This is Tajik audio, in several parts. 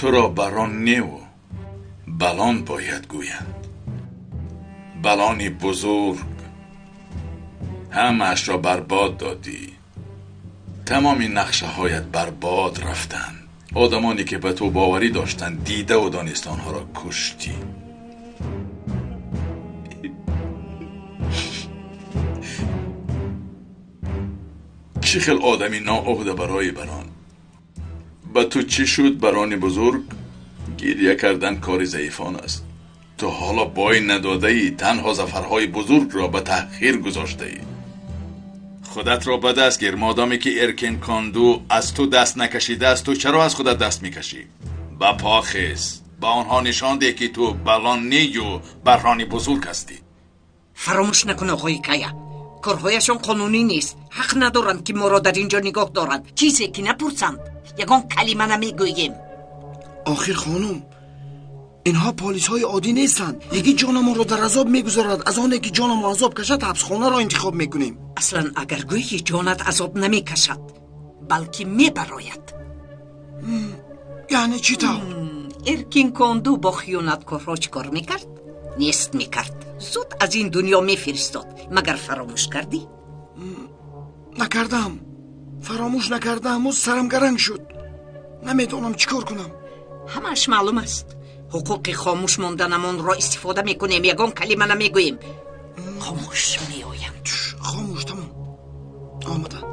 Туро барон неву балон бояд гӯянд. Балони бузург. Ҳамаашро барбод додӣ. Тамоми нақшаҳоят барбод рафтанд. Одамоне ки ба ту боварӣ доштанд, дидаву дониста онҳоро куштӣ. Чӣ хел одами ноуҳда барои барон. Ба ту чӣ шуд, барони бузург? Гиря кардан кори заифон аст. Ту ҳоло бой надодаӣ, танҳо зафарҳои бузургро ба таъхир гузоштаӣ. Худатро ба даст гир. Модоме ки Эркин Конду аз ту даст накашидааст, ту чаро аз худат даст мекашӣ? Ба по хез, ба онҳо нишон деҳ ки ту балон нею барони бузург ҳастӣ. Фаромӯш накун, оғои Кая, корҳояшон қонунӣ нест. Ҳақ надоранд, ки моро дар ин ҷо нигоҳ доранд. Чизе ки напурсанд, ягон калима намегӯем. Охир хонум, инҳо полисҳои оддӣ нестанд. Яки ҷонамонро дар азоб мегузорад. Аз оне ки ҷонамон азоб кашад, ҳабсхонаро интихоб мекунем. Аслан агар гӯӣ, ҷонат азоб намекашад, балки мебарояд. Яъне чӣ тавр? Эркин Конду бо хиёнаткорҳо чӣ кор мекард? Нест мекард, зуд аз ин дунё мефиристод. Магар фаромӯш кардӣ? Накардам, фаромӯш накардааму сарам гаранг шуд. Намедонам чӣ кор кунам. Ҳамааш маълум аст. Ҳуқуқи хомӯш монданамонро истифода мекунем, ягон калима намегӯем. Хомӯш, меоянд. Хомӯш, тамом, омаданд.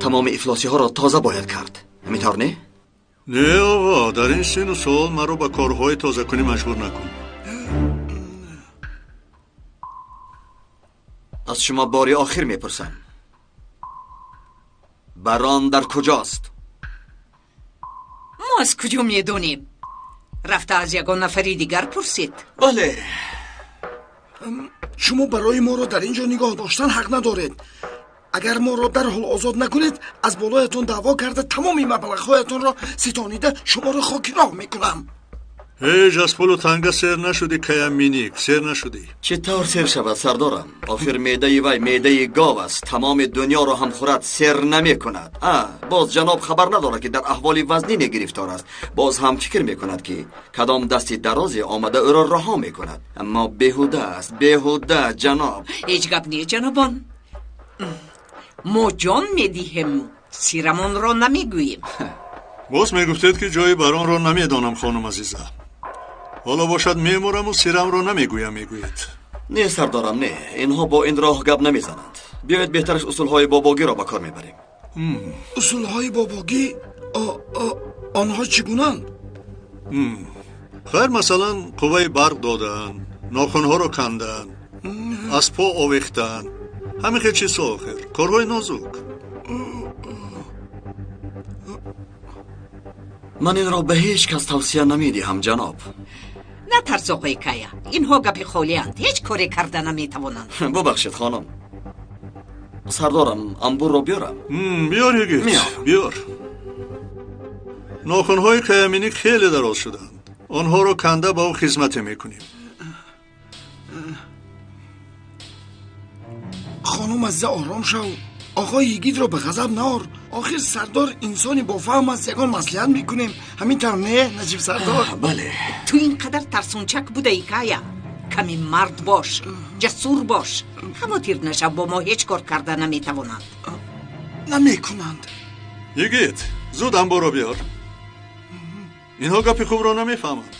Тамоми ифлосиҳоро тоза бояд кард. Ҳамин тавр не? Не, оғо, дар ин сину сол маро ба корҳои тозакунӣ маҷбур накун. Аз шумо бори охир мепурсам, барон дар куҷост? Мо аз куҷо медонем? Рафта аз ягон нафари дигар пурсед. Бале. Шумо барои моро дар ин ҷо нигоҳ доштан ҳақ надоред. Агар моро дарҳол озод накунед, аз болоятон даъво карда, тамоми маблағҳоятонро ситонида, шуморо хоки роҳ мекунам. Ҳеҷ аз пулу танга сер нашудӣ, Кая Миник, сер нашудӣ. Чӣ тавр сер шавад, сардорам? Охир меъдаи вай меъдаи гов аст. Тамоми дунёро ҳам хӯрад, сер намекунад. А боз ҷаноб хабар надорад, ки дар аҳволи вазнине гирифтор аст. Боз ҳам фикр мекунад, ки кадом дасти дарозе омада ӯро раҳо мекунад. Аммо беҳуда аст, беҳуда, ҷаноб. Ҳеҷ гап не, ҷанобон. Мо ҷон медиҳем, сирамонро намегӯем. Боз мегуфтед, ки ҷои баронро намедонам, хонум азиза. Ҳоло бошад, мемураму сирамро намегӯям, мегӯед. Не, сардорам, не. Инҳо бо ин роҳ гап намезананд. Биёед, беҳтараш усулҳои бобогиро ба кор мебарем. Усулҳои бобогӣ? Онҳо чӣ гунанд? Хайр, масалан, қувваи барқ додан, нохунҳоро кандан, аз по овехтан, ҳамин хел чизҳо. Охир корҳои нозук. Ман инро ба ҳеҷ кас тавсия намедиҳам, ҷаноб. Натарс, оғои Кая, инҳо гапи холианд, ҳеҷ коре карда наметавонанд. Бубахшед, хонум. Сардорам, амбурро биёрам? Биёр, Йигит, биёр. Нохунҳои Кая Миник хеле дароз шуданд. Онҳоро канда ба ӯ хизмате мекунем. Хонум азиза, ором шав. Оғои Йигитро ба ғазаб наор. Охир сардор инсони бофаҳм аст, ягон маслиҳат мекунем. Ҳамин тавр не, Наҷиб сардор? Бале. Ту ин қадар тарсончак будаӣ, Кая? Ками мард бош, ҷасур бош. Хавотир нашав, бо мо ҳеҷ кор карда наметавонанд. Намекунанд. Йигит, зуд амборо биёр. Инҳо гапи хубро намефаҳманд.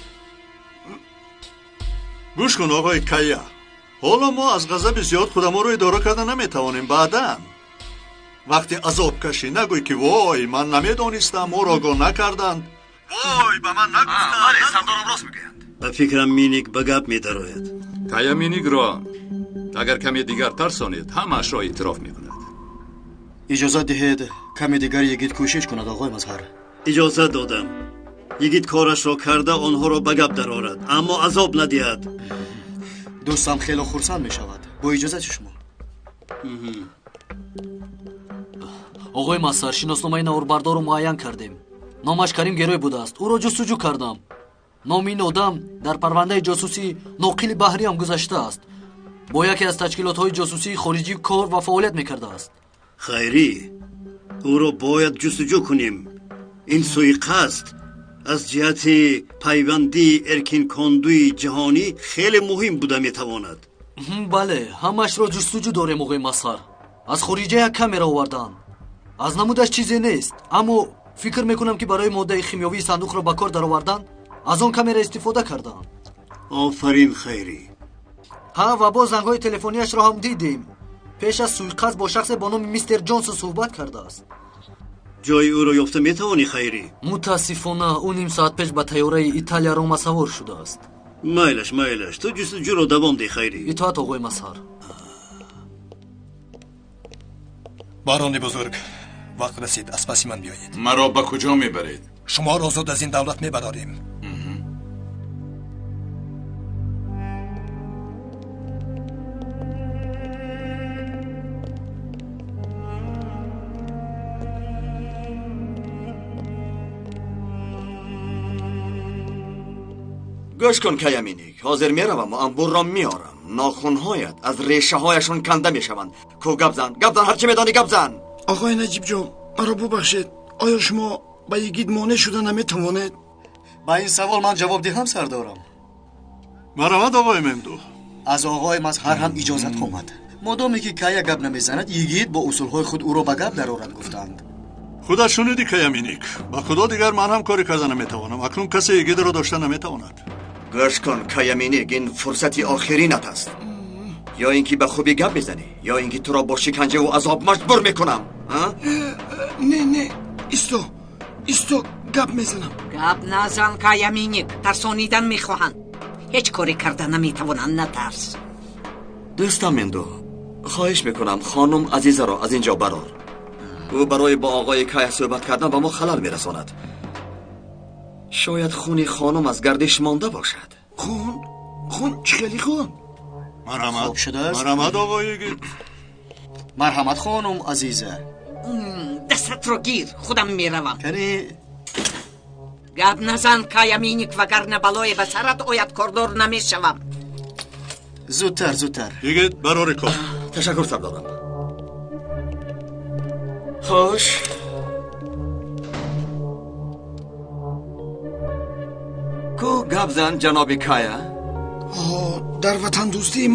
Гӯш кун, оғои Кая, ҳоло мо аз ғазаби зиёд худамонро идора карда наметавонем. Баъдан вақте азоб кашӣ, нагӯй, ки вой, ман намедонистам, моро огоҳ накарданд, вой, ба ман нагуфтанд. Бале, сардорам рост мегӯянд. Ба фикрам, Миник ба гап медарояд. Кая Миникро агар каме дигар тарсонед, ҳамаашро эътироф мекунад. Иҷозат диҳед, каме дигар Йигит кӯшиш кунад, оғои Мазҳар. Иҷозат додам. Йигит корашро карда онҳоро ба гап дарорад, аммо азоб надиҳад. Дӯстам хеле хурсанд мешавад. Бо иҷозати шумо. Оғои Мазҳар, шиносномаи наворбардорро муайян кардем. Номаш Карим Герой будааст. Ӯро ҷустуҷӯ кардам. Номи ин одам дар парвандаи ҷосусии ноқили баҳриам гузаштааст. Бо яке аз ташкилотҳои ҷосусии хориҷӣ кор ва фаъолият мекардааст. Хайрӣ, ӯро бояд ҷустуҷӯ кунем. Ин суиқасд аз ҷиҳати пайвандии эркинкондуи ҷаҳонӣ хеле муҳим буда метавонад. Бале, ҳамаашро ҷустуҷӯ дорем, оғои Мазҳар. Аз хориҷа як камера овардаанд. Аз намудаш чизе нест, аммо фикр мекунам ки барои моддаи химиёвии сандуқро ба кор даровардан аз он камера истифода кардаанд. Офарин, Хайрӣ. Ҳа, ва боз зангҳои телефонияшро ҳам дидем. Пеш аз суиқасд бо шахсе бо номи мистер Ҷонсон суҳбат кардааст. Ҷои ӯро ёфта метавонӣ, Хайрӣ? Мутаассифона, ӯ ним соат пеш ба тайёраи Италия Рома савор шудааст. Майлаш, майлаш, ту ҷустуҷӯро давом деҳ, Хайрӣ. Итоат, оғои Мазҳар. Барони бузург, вақт расид, аз паси ман биёед. Маро ба куҷо мебаред? Шуморо зуд аз ин давлат мебарорем. Гӯш кун, Каяминик, ҳозир меравам ва анбурро меорам. Нохунҳоят аз решаҳояшон канда мешаванд. Ку гап зан, гап зан, ҳарчи медонӣ гап зан. Оғои Наҷиб ҷон, маро бубахшед. Оё шумо ба йигит монеъ шуда наметавонед? Ба ин савол ман ҷавоб диҳам, сардорам? Марҳамат, оғои Мемду. Аз оғои Мазҳар ҳам иҷозат омад. Модоме ки Кая гап намезанад, йигит бо усулҳои худ ӯро ба гап дарорад, гуфтанд. Худат шунидӣ, Каяминик. Ба худо дигар ман ҳам коре карда наметавонам. Акнун касе йигитро дошта наметавонад. Гӯш кун, Каяминик, ин фурсати охиринат аст. Ё ин ки ба хубӣ гап мезанӣ, ё ин ки туро бо шиканҷаву азоб маҷбур мекунам. Не, не, исто, исто, гап мезанам. Гап назан, Каяминик, тарсонидан мехоҳанд. Ҳеҷ коре карда наметавонанд, натарс. Дӯстам Мендо, хоҳиш мекунам хонум Азизаро аз ин ҷо барор. Ӯ барои бо оғои Кая суҳбат кардан ба мо халал мерасонад. Шояд хуни хонум аз гардиш монда бошад. Хун? Хун? Чӣ хеле хун? Марҳамат. Хоб шудааст? Марҳамат, оғои йигит. Марҳамат, хонум Азиза. Дастатро гир, худам меравам. Кани Гап назан, Каяминик, вагарна балое ба сарат ояд, кордор намешавам. Зудтар, зудтар. Йигит, барори кор. Ташаккур, сардорам. Хуш. Ку гап зан, ҷаноби Кая. Дар ватандӯстии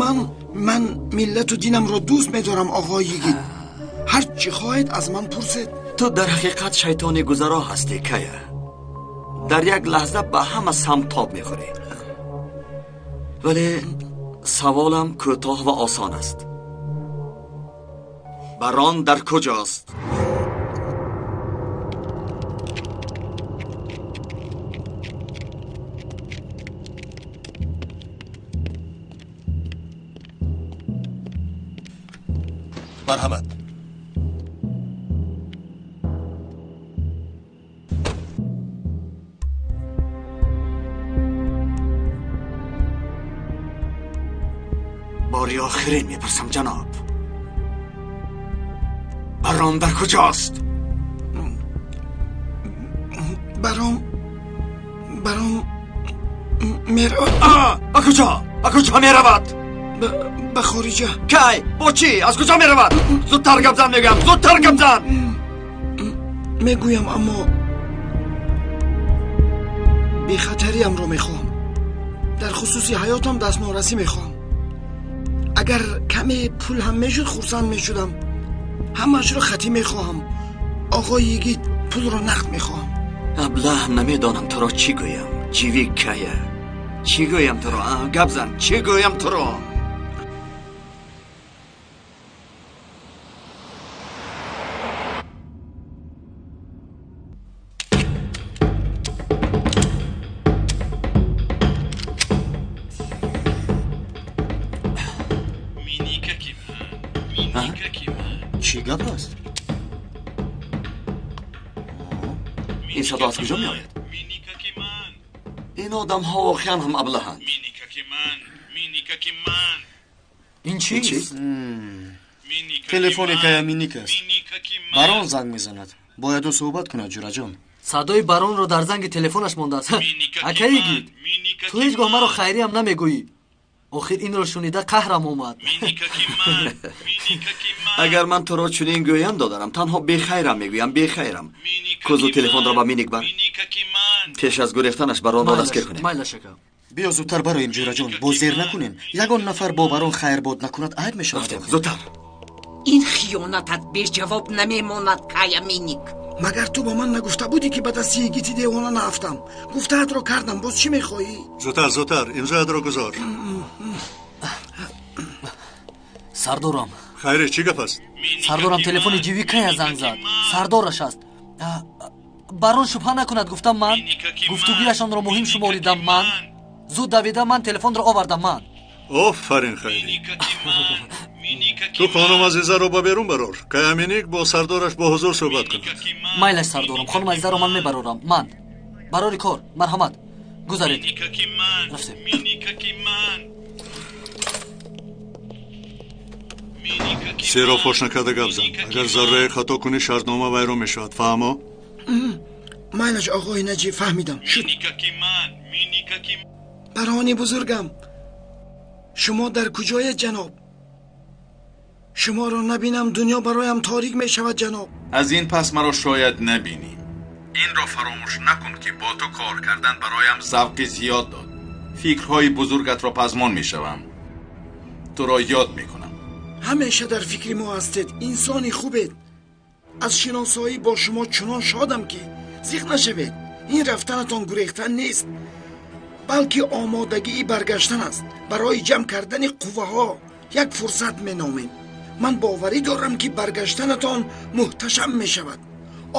ман миллату динамро дӯст медорам, оғои йигит. Ҳар чӣ хоҳед аз ман пурсед. Ту дар ҳақиқат шайтони гузаро ҳастӣ, Кая. Дар як лаҳза ба ҳама самт тоб мехӯрӣ. Вале саволам кӯтоҳ ва осон аст. Барон дар куҷост? Марҳамат. Бори охирин мепурсам, ҷаноб. Барон дар куҷост? Барон меравад. Ба куҷо? Ба куҷо меравад? Ба хориҷа. Кай? Бо чӣ? Аз куҷо меравад? Зудтар гап зан, мегӯям, зудтар гап зан. Мегӯям, аммо бехатариамро мехоҳам. Дар хусуси ҳаётам дастнорасӣ мехоҳам. Агар каме пул ҳам мешуд, хурсанд мешудам. Ҳамаашро хатӣ мехоҳам. Оғои йигит, пулро нақд мехоҳам. Аблаҳ, намедонам туро чӣ гӯям. Ҷиви Кая, чӣ гӯям туро? Гап зан, чӣ гӯям туро? Чӣ гап аст? Ин садо аз куҷо меояд? Ин одамҳо воқеан ҳам аблаҳанд. Ин чист? Телефони Кая Миник аст. Барон занг мезанад. Бояд ӯ суҳбат кунад, ҷураҷон. Садои баронро дар занги телефонаш мондааст. Ака йигит, ту ҳеҷ гоҳ маро хайриам намегӯӣ. Охир инро шунида қаҳрам омад. Агар ман туро чунин гӯям, додарам, танҳо бехайрам мегӯям, бехайрам. Кузу телефонро ба Миник бар. Пеш аз гурехтанаш баронро дастгир кунем. Майлаш, ака. Биё зудтар бароем, ҷураҷон, боз зер накунем. Ягон нафар бо барон хайрбод накунад, айб мешавад. Рафтем, зудтар. Ин хиёнатат беҷавоб намемонад, Кая Миник. Магар ту ба ман нагуфта будӣ, ки ба дасти йигити девона наафтам? Гуфтаатро кардам, боз чӣ мехоҳӣ? Зудтар, зудтар, имзоятро гузор. Сардорам. Хайре, чӣ гап аст? Сардорам, телефони ҷиви Кая занг зад. Сардораш аст. Барон шубҳа накунад, гуфтам ман. Гуфтугӯяшонро муҳим шуморидам ман. Зуд давида ман телефонро овардам ман. Офарин, Хайри. Ту хонум Азизаро ба берун барор. Кая Миник бо сардораш бо ҳузур суҳбат кунад. Майлаш, сардорам, хонум Азизаро ман мебарорам. Ман барори кор, марҳамат, гузаред. Рафтем. Серо фош накарда гап зан. Агар заррае хато кунӣ, шартнома вайрон мешавад. Фаҳмо? Майлаш, оғои Наҷиб, фаҳмидам. Шуд. Барони бузургам, шумо дар куҷоед, ҷаноб? Шуморо набинам, дунё бароям торик мешавад, ҷаноб. Аз ин пас маро шояд набинӣ. Инро фаромӯш накун, ки бо ту кор кардан бароям завқи зиёд дод. Фикрҳои бузургатро пазмон мешавам. Туро ёд мекунам. Ҳамеша дар фикри мо ҳастед, инсони хубед. Аз шиносоӣ бо шумо чунон шодам, ки зиқ нашавед. Ин рафтанатон гурехтан нест, балки омодагии баргаштан аст. Барои ҷамъ кардани қувваҳо як фурсат меномем. Ман боварӣ дорам, ки баргаштанатон муҳташам мешавад.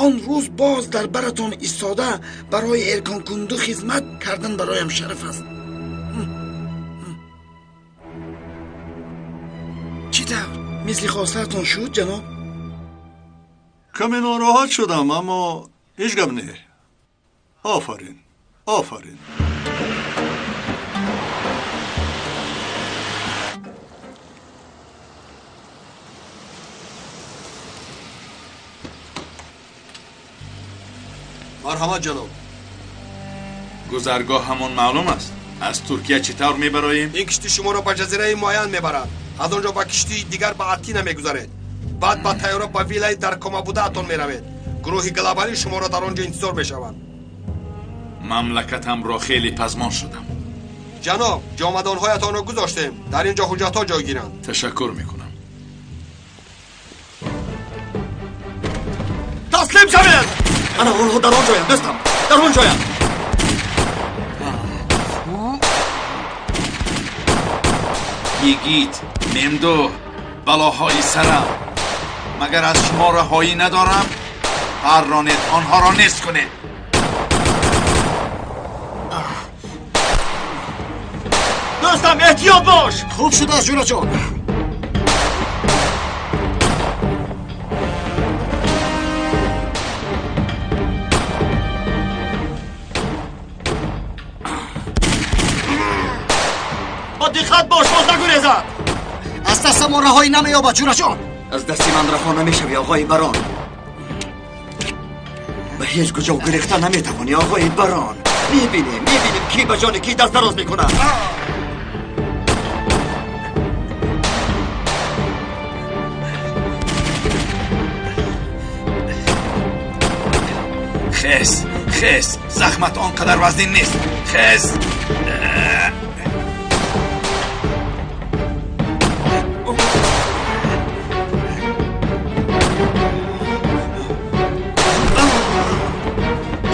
Он рӯз боз дар баратон истода барои эрконкунду хизмат кардан бароям шараф аст. Чӣ тавр? Мисли хостаатон шуд, ҷаноб? Каме нороҳат шудам, аммо ҳеҷ гап не. Офарин, офарин. Марҳамат, ҷаноб. Гузаргоҳ ҳамон маълум аст. Аз Туркия чӣ тавр мебароем? Ин киштӣ шуморо ба ҷазираи муайян мебарад. Аз он ҷо ба киштии дигар ба Атина мегузаред. Баъд ба тайёра ба виллаи дар кома будаатон меравед. Гурӯҳи глобалӣ шуморо дар он ҷо интизор мешаванд. Мамлакатамро хеле пазмон шудам. Ҷаноб, ҷомадонҳоятонро гузоштем. Дар ин ҷо ҳуҷҷатҳо ҷойгиранд. Ташаккур мекунам. Таслим шавед! Ана онҳо дар он ҷоянд, дӯстам, дар он ҷоянд. Йигит, Мемду, балоҳои сарам. Магар аз шумо раҳоӣ надорам? Парронед, онҳоро нест кунед. Дӯстам, эҳтиёт бош. Хуб шудааст, ҷураҷон. Бо диққат бош, боз нагурезад. Аз дастамон раҳоӣ намеёбад, ҷураҷон. Аз дасти ман раҳо намешавӣ, оғои барон. Ба ҳеҷ куҷо гурехта наметавонӣ, оғои барон. Мебинем, мебинем, ки ба ҷони ки даст дароз мекунад. Хес, хес, захмат он қадар вазнин нест. Хес.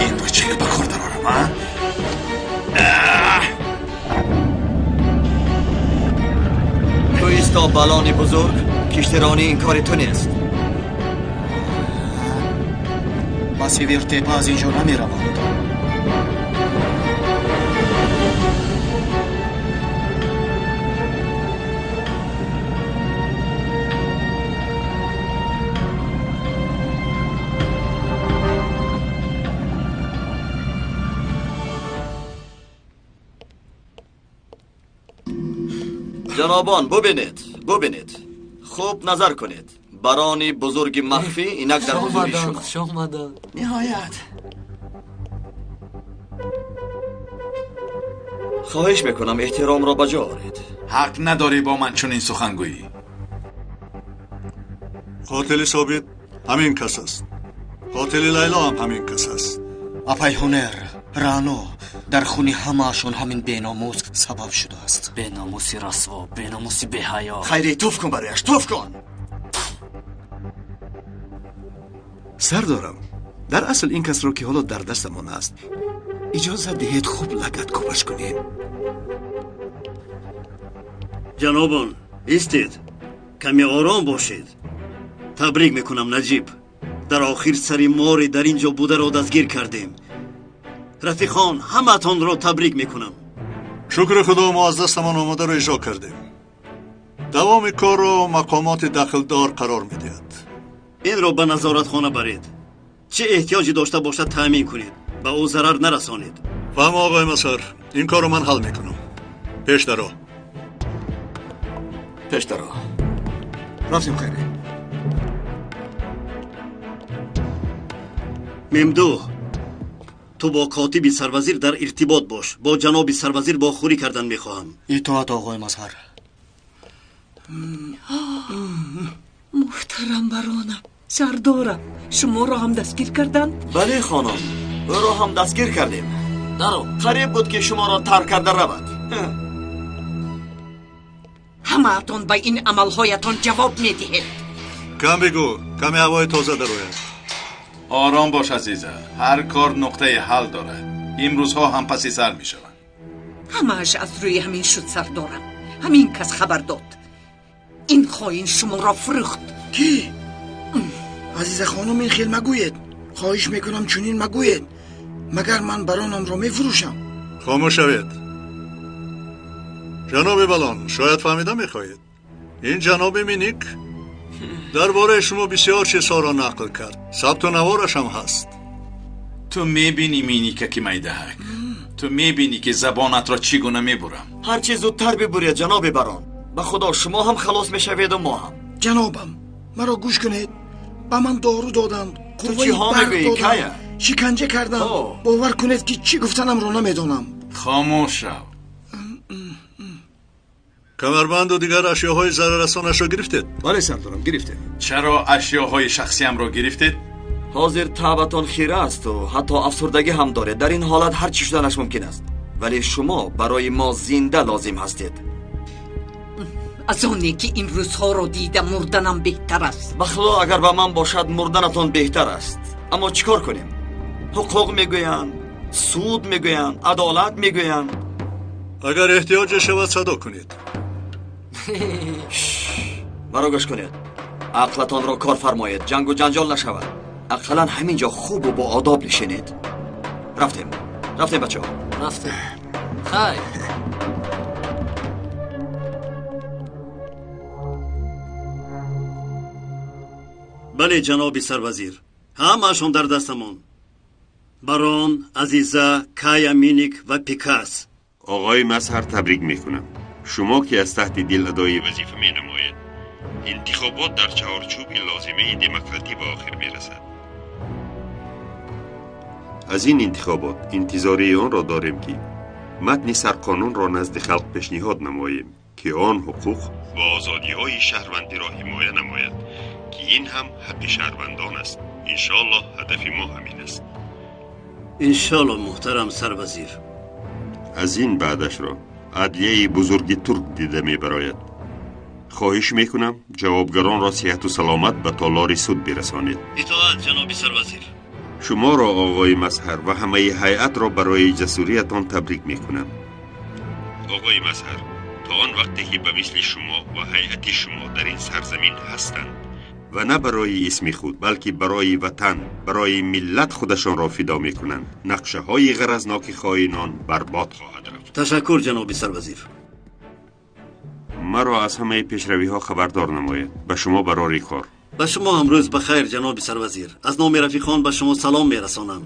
Инро чӣ ба кор дарорам, а? Ту исто, балони бузург, киштиронӣ ин кори ту нест. Ба Севертепа аз ин ҷо намераванд. Ҷанобон, бубинед, бубинед. Хуб назар кунед. Барони бузурги махфӣ инак дар ҳузури шумо. Хуш омаданд. Ниҳоят. Хоҳиш мекунам эҳтиромро ба ҷо оред. Ҳақ надорӣ бо ман чунин сухан гӯӣ. Қотили Собит ҳамин кас аст. Қотили Лайло ҳам ҳамин кас аст. Апай Ҳунер, Рано, дар хуни ҳамаашон ҳамин беномус сабаб шудааст. Беномуси расво, беномуси беҳаё. Хайри, туф кун барояш, туф кун. Сардорам, дар асл ин касро ки ҳоло дар дастамон аст, иҷозат диҳед хуб лагат кӯбаш кунем. Ҷанобон, истед, каме ором бошед. Табрик мекунам, Наҷиб. Дар охир сари море дар ин ҷо бударо дастгир кардем. Рафиқон, ҳамаатонро табрик мекунам. Шукри Худо, мо аз дастамон омадаро иҷро кардем. Давоми корро мақомоти дахлдор қарор медиҳад. Инро ба назоратхона баред. Чӣ эҳтиёҷе дошта бошад таъмин кунед. Ба ӯ зарар нарасонед. Фаҳм, оғои Масар, ин корро ман ҳал мекунам. Пеш даро. Пеш даро. Рафтем, Хайре. Мемду, ту бо котиби сарвазир дар иртибот бош. Бо ҷаноби сарвазир бохӯрӣ кардан мехоҳам. Итоат, оғои Мазҳар. Муҳтарам баронам, сардорам, шуморо ҳам дастгир карданд? Бале, хонум, ӯро ҳам дастгир кардем. Даро. Қариб буд ки шуморо тарк карда равад. Ҳамаатон ба ин амалҳоятон ҷавоб медиҳед. Кам бигӯ, каме ҳавои тоза дарояд. Ором бош, азиза. Ҳар кор нуқтаи ҳал дорад. Имрӯзҳо ҳам паси сар мешаванд. Ҳамааш аз рӯи ҳамин шуд, сардорам. Ҳамин кас хабар дод. Ин хоин шуморо фурӯхт. Кӣ? Азиза хонум, ин хел магӯед. Хоҳиш мекунам, чунин магӯед. Магар ман баронамро мефурӯшам? Хомӯш шавед. Ҷаноби Балон, шояд фаҳмида мехоҳед. Ин ҷаноби Миник дар бораи шумо бисёр чизҳоро нақл кард. Сабту навораш ҳам ҳаст. Ту мебинӣ, Миника, ки майдаҳак. Ту мебинӣ, ки забонатро чӣ гуна мебурам. Ҳар чиз зудтар бибуред, ҷаноби барон. Ба Худо, шумо ҳам халос мешаведу мо ҳам. Ҷанобам, маро гӯш кунед. Ба ман дору доданд, қувваи чиҳо барқ мегӯӣ, доданд, Кая? шиканҷа карданд. Бовар кунед, ки чӣ гуфтанамро намедонам. Хомӯш шав. Камарбанду дигар ашёҳои зараррасонашро гирифтед? Бале, сардорам, гирифтем. Чаро ашёҳои шахсиамро гирифтед? Ҳозир таъбатон хира асту ҳатто афсурдагӣ ҳам доред. Дар ин ҳолат ҳар чӣ шуданаш мумкин аст. Вале шумо барои мо зинда лозим ҳастед. Аз оне ки ин рӯзҳоро дида мурданам беҳтар аст. Ба Худо, агар ба ман бошад, мурданатон беҳтар аст. Аммо чӣ кор кунем? Ҳуқуқ мегӯянд, суд мегӯянд, адолат мегӯянд. Агар эҳтиёҷе шавад, садо кунед. Маро гӯш кунед. Ақлатонро кор фармоед, ҷангу ҷанҷол нашавад. Ақаллан ҳамин ҷо хубу бо одоб нишинед. Рафтем, рафтем, бачаҳо. Рафтем. Хайр. Бале, ҷаноби сарвазир, ҳамаашон дар дастамон. Барон, Азиза, Кая, Миник ва Пикас. Оғои Мазҳар, табрик мекунам. Шумо ки аз таҳти дил адои вазифа менамоед. Интихобот дар чаҳорчӯби лозимаи демократӣ ба охир мерасад. Аз ин интихобот интизории онро дорем, ки матни сарқонунро назди халқ пешниҳод намоем, ки он ҳуқуқ ва озодиҳои шаҳрвандиро ҳимоя намояд, ки ин ҳам ҳаққи шаҳрвандон аст. Иншоаллоҳ, ҳадафи мо ҳамин аст. Иншоаллоҳ, муҳтарам сарвазир. Аз ин баъдашро адлияи бузурги турк дида мебарояд. Хоҳиш мекунам, ҷавобгаронро сиҳату саломат ба толори суд бирасонед. Итоат, ҷаноби сарвазир. Шуморо, оғои Мазҳар, ва ҳамаи ҳайатро барои ҷасуриятон табрик мекунам. Оғои Мазҳар, то он вақте ки ба мисли шумо ва ҳайати шумо дар ин сарзамин ҳастанд ва на барои исми худ, балки барои ватан, барои миллат худашонро фидо мекунанд, нақшаҳои ғаразноки хоинон барбод хоҳад рафт. Ташаккур, ҷаноби сарвазир. Маро аз ҳамаи пешравиҳо хабардор намоед. Ба шумо барори кор. Ба шумо ҳам рӯз ба хайр, ҷаноби сарвазир. Аз номи рафиқон ба шумо салом мерасонам.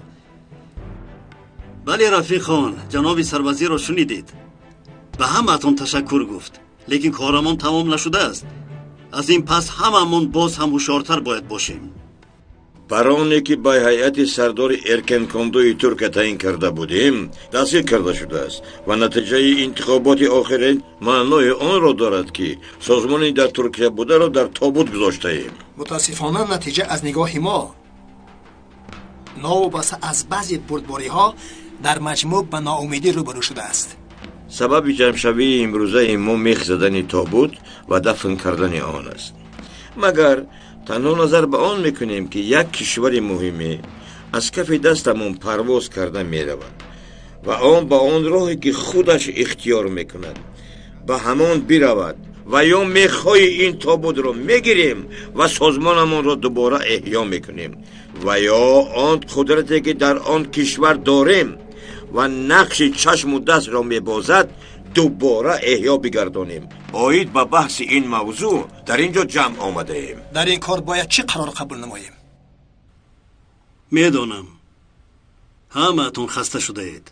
Бале, рафиқон, ҷаноби сарвазирро шунидед. Ба ҳамаатон ташаккур гуфт. Лекин корамон тамом нашудааст. Аз ин пас ҳамамон боз ҳам ҳушёртар бояд бошем. Бароне ки ба ҳайати сардори Эркенкондуи Туркия таъин карда будем, дастгир карда шудааст ва натиҷаи интихоботи охирин маънои онро дорад, ки созмони дар Туркия бударо дар тобут гузоштаем. Мутаассифона, натиҷа аз нигоҳи мо новобаста аз баъзе бурдбориҳо дар маҷмӯъ ба ноумедӣ рӯбарӯ шудааст. Сабаби ҷамъшавии имрӯзаи мо мех задани тобут ва дафн кардани он аст. Магар танҳо назар ба он мекунем, ки як кишвари муҳиме аз кафи дастамон парвоз карда меравад ва он ба он роҳе ки худаш ихтиёр мекунад ба ҳамон биравад, ва ё мехҳои ин тобутро мегирем ва созмонамонро дубора эҳё мекунем, ва ё он қудрате ки дар он кишвар дорем ва нақши чашму дастро мебозад дубора эҳё бигардонем. Оид ба баҳси ин мавзӯъ дар ин ҷо ҷамъ омадаем. Дар ин кор бояд чӣ қарор қабул намоем? Медонам, ҳамаатон хаста шудаед.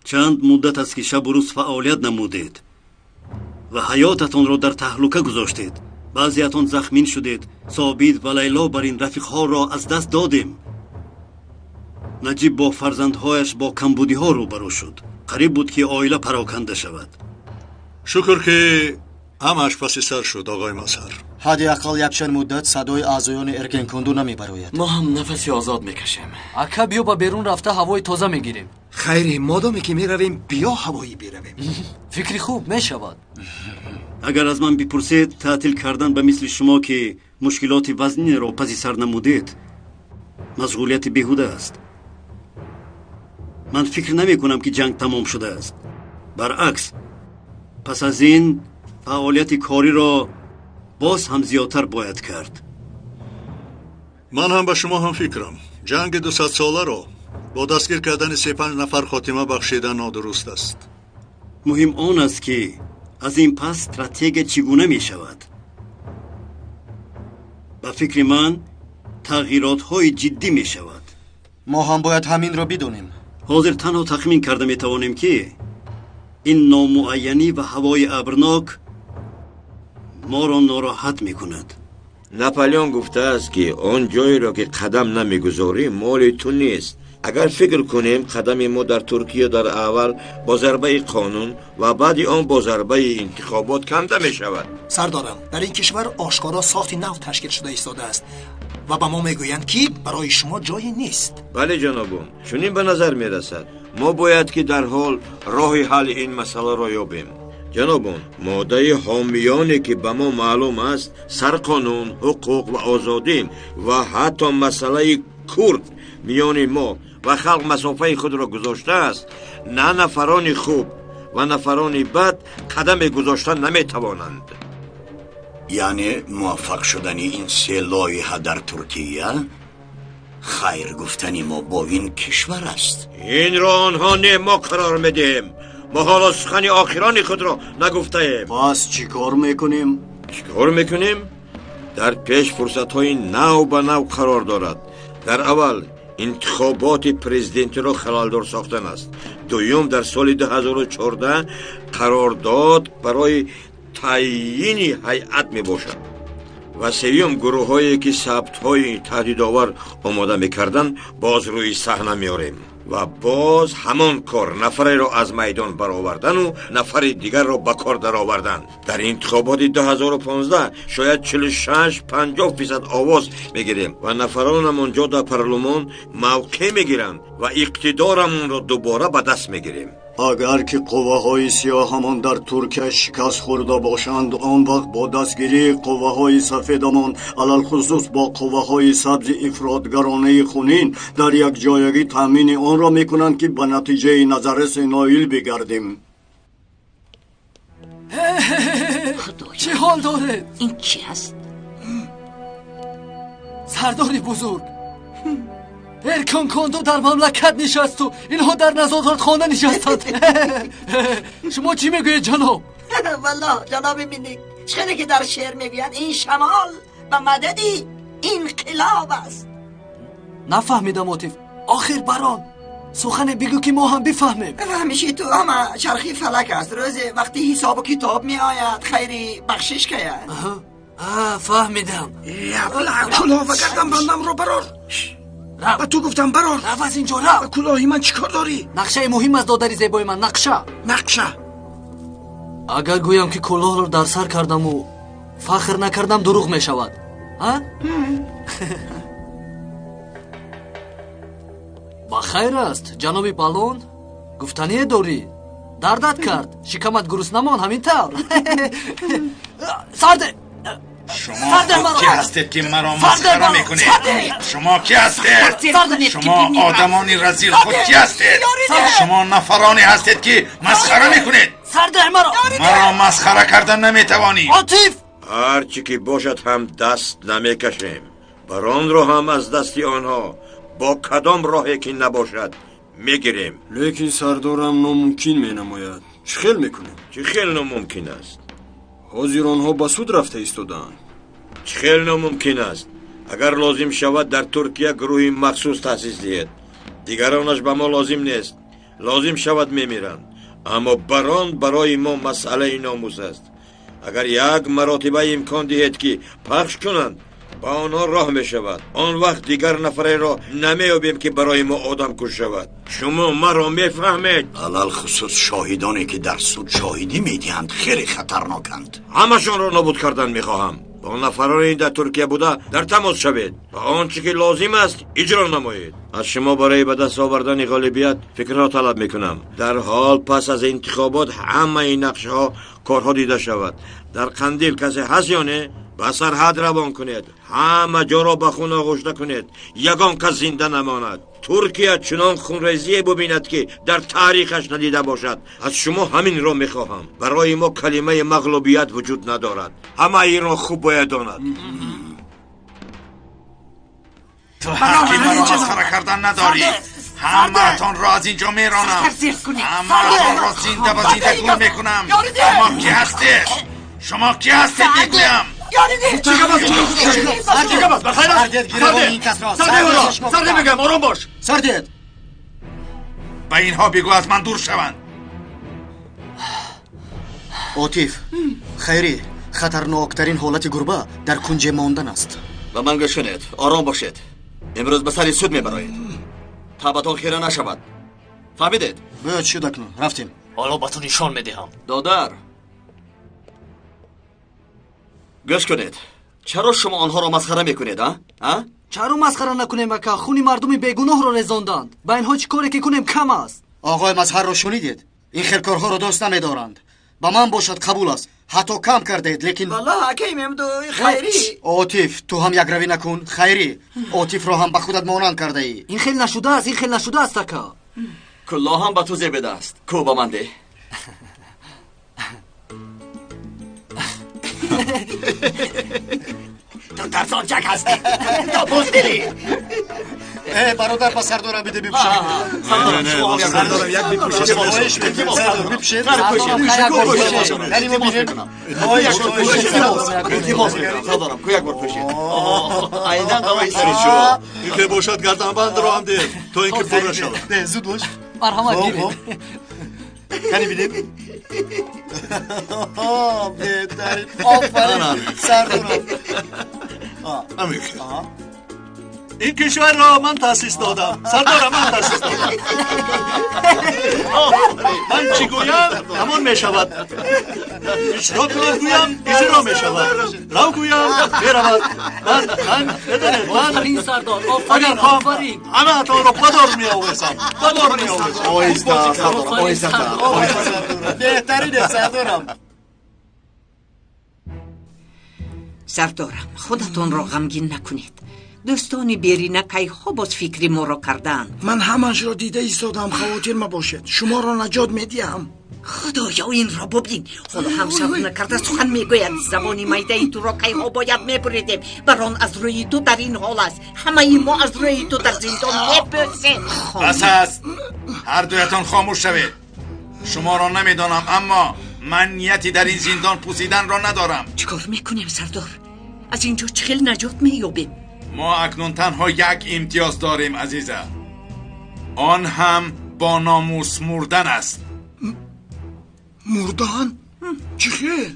Чанд муддат аст, ки шабу рӯз фаъолият намудед ва ҳаётатонро дар таҳлука гузоштед. Баъзеатон захмин шудед. Собит ва Лайло бар ин рафиқҳоро аз даст додем. Наҷиб бо фарзандҳояш бо камбудиҳо рӯбарӯ шуд. Қариб буд, ки оила пароканда шавад. Шукр, ки ҳамааш паси сар шуд, оғои Мазҳар. Ҳадди ақал якчанд муддат садои аъзоёни Эркенконду намебарояд. Мо ҳам нафаси озод мекашем. Ака, биё ба берун рафта ҳавои тоза мегирем. Хайре, модоме ки меравем, биё ҳавоӣ биравем. Фикри хуб мешавад. Агар аз ман бипурсед, таътил кардан ба мисли шумо, ки мушкилоти вазнинеро паси сар намудед, машғулияти беҳуда аст. Ман фикр намекунам, ки ҷанг тамом шудааст. Баръакс, пас аз ин фаъолияти кориро боз ҳам зиёдтар бояд кард. Ман ҳам ба шумо ҳамфикрам. Ҷанги дусадсоларо бо дастгир кардани се-панҷ нафар хотима бахшидан нодуруст аст. Муҳим он аст, ки аз ин пас стратегия чӣ гуна мешавад. Ба фикри ман, тағйиротҳои ҷиддӣ мешавад. Мо ҳам бояд ҳаминро бидонем. Ҳозир танҳо тахмин карда метавонем, ки ин номуайянӣ ва ҳавои абрнок моро нороҳат мекунад. Наполеон гуфтааст, ки он ҷойеро ки қадам намегузорӣ, моли ту нест. Агар фикр кунем, қадами мо дар Туркия дар аввал бо зарбаи қонун ва баъди он бо зарбаи интихобот канда мешавад. Сардорам, дар ин кишвар ошкоро сохти нав ташкил шуда истодааст ва ба мо мегӯянд, ки барои шумо ҷое нест. Бале, ҷанобон, чунин ба назар мерасад. Мо бояд ки дар ҳол роҳи ҳалли ин масъаларо ёбем. Ҷанобон, моддаи ҳомиёне ки ба мо маълум аст, сарқонун, ҳуқуқ ва озодӣ ва ҳатто масъалаи курд миёни мо ва халқ масофаи худро гузоштааст, на нафарони хуб ва нафарони бад қадаме гузошта наметавонанд. Яъне муваффақ шудани ин се лоиҳа дар Туркия хайр гуфтани мо бо ин кишвар аст. Инро онҳо не, мо қарор медиҳем. Мо ҳоло сухани охирони худро нагуфтаем. Пас чӣ кор мекунем? Чӣ кор мекунем? Дар пеш фурсатҳои нав ба нав қарор дорад. Дар аввал интихоботи президентиро халалдор сохтан аст. Дуюм, дар соли 2014 қарордод барои таъйини ҳайат мебошад. Ва сеюм, гурӯҳҳое ки сабтҳои таҳдидовар омода мекарданд, боз рӯи саҳна меорем ва боз ҳамон кор, нафареро аз майдон баровардану нафари дигарро ба кор даровардан. Дар интихоботи 2015 шояд 46-50% овоз мегирем ва нафаронамон ҷо дар парлумон мавқеъ мегиранд ва иқтидорамонро дубора ба даст мегирем. Агар ки қувваҳои сиёҳамон дар Туркия шикаст хӯрда бошанд, он вақт бо дастгирии қувваҳои сафедамон, алалхусус бо қувваҳои сабзи ифротгаронаи хунин, дар якҷоягӣ таъмини онро мекунанд, ки ба натиҷаи назаррасе ноил бигардем. Чӣ ҳол доред? Ин чӣ аст? Сардори бузург, Эркон Кондо дар мамлакат нишасту инҳо дар назоратхона нишастанд. Шумо чӣ мегӯед, ҷаноб? Валлоҳ, ҷаноби Миник, чиқаде ки дар шеър мегӯянд, ин шамол ба мадади инқилоб аст. Нафаҳмидам, Отиф. Охир барон Сухане бигӯ, ки мо ҳам бифаҳмем. Фаҳмиши ту ҳама чархи фалак аст. Рӯзе вақти ҳисобу китоб меояд, хайри бахшиш кая. Фаҳмидам. Кулоҳ ва гарданбандамро барор. Ба ту гуфтам барор. Рав аз инҷо, рав. Ба кулоҳи ман чӣ кор дорӣ? Нақшаи муҳим аст, додари зебои ман, нақша. Нақша. Агар гӯям, ки кулоҳро дар сар кардаму фахр накардам, дурӯғ мешавад. Ба хайр аст, ҷаноби Балон, гуфтание дорӣ? Дардат кард, шикамат гурусна мон, ҳамин тавр. Сарде! Шумо худ ки ҳастед, ки маро масхара мекунед? Шумо ки ҳастед? Шумо одамони разил худ ки ҳастед? Шумо нафароне ҳастед, ки масхара мекунед. Сарде маро! Маро масхара кардан наметавонӣ. Отиф! Ҳар чӣ ки бошад ҳам даст намекашем. Баронро ҳам аз дасти онҳо бо кадом роҳе ки набошад мегирем. Лекин сардорам, номумкин менамояд. Чӣ хел мекунем? Чӣ хел номумкин аст? Ҳозир онҳо ба суд рафта истодаанд. Чӣ хел номумкин аст? Агар лозим шавад, дар Туркия гурӯҳи махсус таъсис диҳед. Дигаронаш ба мо лозим нест. Лозим шавад, мемиранд, аммо барон барои мо масъалаи номус аст. Агар як маротиба имкон диҳед, ки пахш кунанд, ба онҳо роҳ мешавад. Он вақт дигар нафареро намеёбем, ки барои мо одамкуш шавад. Шумо маро мефаҳмед? Алалхусус шоҳидоне, ки дар суд шоҳидӣ медиҳанд, хеле хатарноканд. Ҳамашонро нобуд кардан мехоҳам. Бо нафароне дар Туркия буда дар тамос шавед ва он чӣ ки лозим аст иҷро намоед. Аз шумо барои ба даст овардани ғолибият фикрҳо талаб мекунам. Дар ҳол пас аз интихобот ҳамаи нақшаҳо, корҳо дида шавад. Дар Қандил касе ҳаст ё не? Ба сарҳад равон кунед. Ҳама ҷоро ба хун оғушта кунед, ягон кас зинда намонад. Туркия чунон хунрезие бубинад, ки дар таърихаш надида бошад. Аз шумо ҳаминро мехоҳам. Барои мо калимаи мағлубият вуҷуд надорад. Ҳама инро хуб бояд донад. Ту ҳаққи маро масхара кардан надорӣ. Ҳамаатонро аз инҷо меронам. Ҳамаатонро зинда ба зинда гур мекунам. Шумо ки ҳастед? Шумо ки ҳастед, мегӯям? Чӣ гап аст? Чӣ гап аст? Бахайр аст? Сардед, сардед, мегӯям, ором бош. Сардед. Ба инҳо бигӯ, аз ман дур шаванд. Отиф, хайрӣ, хатарноктарин ҳолати гурба дар кунҷе мондан аст. Ба ман гӯш кунед, ором бошед. Имрӯз ба сари суд мебароед. Табатон хира нашавад, фаҳмидед? Бояд шуд, акнун рафтем. Ҳоло ба ту нишон медиҳам. Додар, гӯш кунед, чаро шумо онҳоро масхара мекунед? А чаро масхара накунем, ака? Хуни мардуми бегуноҳро резонданд. Ба инҳо чӣ коре ки кунем, кам аст. Оғои Мазҳарро шунидед? Ин хел корҳоро дӯст намедоранд. Ба ман бошад, қабул аст, ҳатто кам кардаед, лекин валлоҳ, акай мемду, хайрӣ. Отиф, ту ҳам якравӣ накун, хайрӣ. Отифро ҳам ба худат монанд кардаӣ. Ин хел нашудааст, ин хел нашудааст, ака. Куллоҳам ба ту зебедааст. Ку, ба ман деҳ. Ту тарсончак ҳастӣ, то буздилӣ. Э, бародар, ба сардорам биде, бипӯшад. Сардорам, як бипӯшед. Бипӯшед. Сардорам, ку, як бор пӯшед, айнан барои сари шумо. Ин ки бошад, гарданбандро ҳам деҳ, то ин ки пурра шавад. Зуд бош. Марҳамат, гиред. Кани бинем. Беҳтарин, офарин, сардорам. Ин кишварро ман таъсис додам, сардорам, ман таъсис додам. Ман чӣ гӯям, ҳамон мешавад. Иҷро кунед гӯям, иҷро мешавад. Рав гӯям, меравад. Ман медонед, ман агар хоҳам, ҳамаатонро ба дор меовезам, ба дор меовезам. Оҳиста, сардорам, оҳиста. Беҳтарине, сардорам. Сардорам, худатонро ғамгин накунед. Дӯстони берина кайҳо боз фикри моро кардаанд. Ман ҳамаашро дида истодам, хавотир мабошед, шуморо наҷот медиҳам. Худоё, инро бубин, ҳоло ҳам сабр накарда сухан мегӯяд. Забони майдаи туро кайҳо бояд мебуридем. Барон аз рӯи ту дар ин ҳол аст. Ҳамаи мо аз рӯи ту дар зиндон мепӯсем. Бас аст, ҳар дуятон хомӯш шавед. Шуморо намедонам, аммо ман нияти дар ин зиндон пӯсиданро надорам. Чӣ кор мекунем, сардор? Аз ин ҷо чӣ хел наҷот меёбем? Мо акнун танҳо як имтиёз дорем, азиза. آن هم با ناموس مردن است. مردن؟ چه خیل؟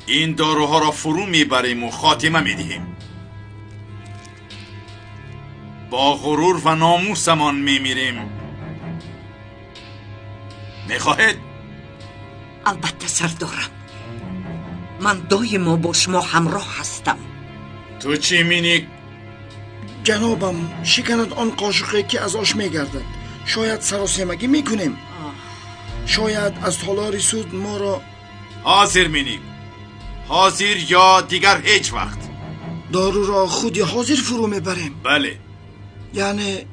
این داروها را فرو میبریم و خاتمه میدهیم. با غرور و ناموسمان میمیریم. میخواهید؟ البته سردارم، من دایما با شما همراه هستم. تو چی مینی؟ جنابم شکند آن قاشقی که از آش میگردد. شاید سراسیمگی میکنیم. شاید از تالار سود ما را. حاضر مینی، حاضر یا دیگر هیچ وقت. دارو را خودی حاضر فرو میبریم. بله. یعنی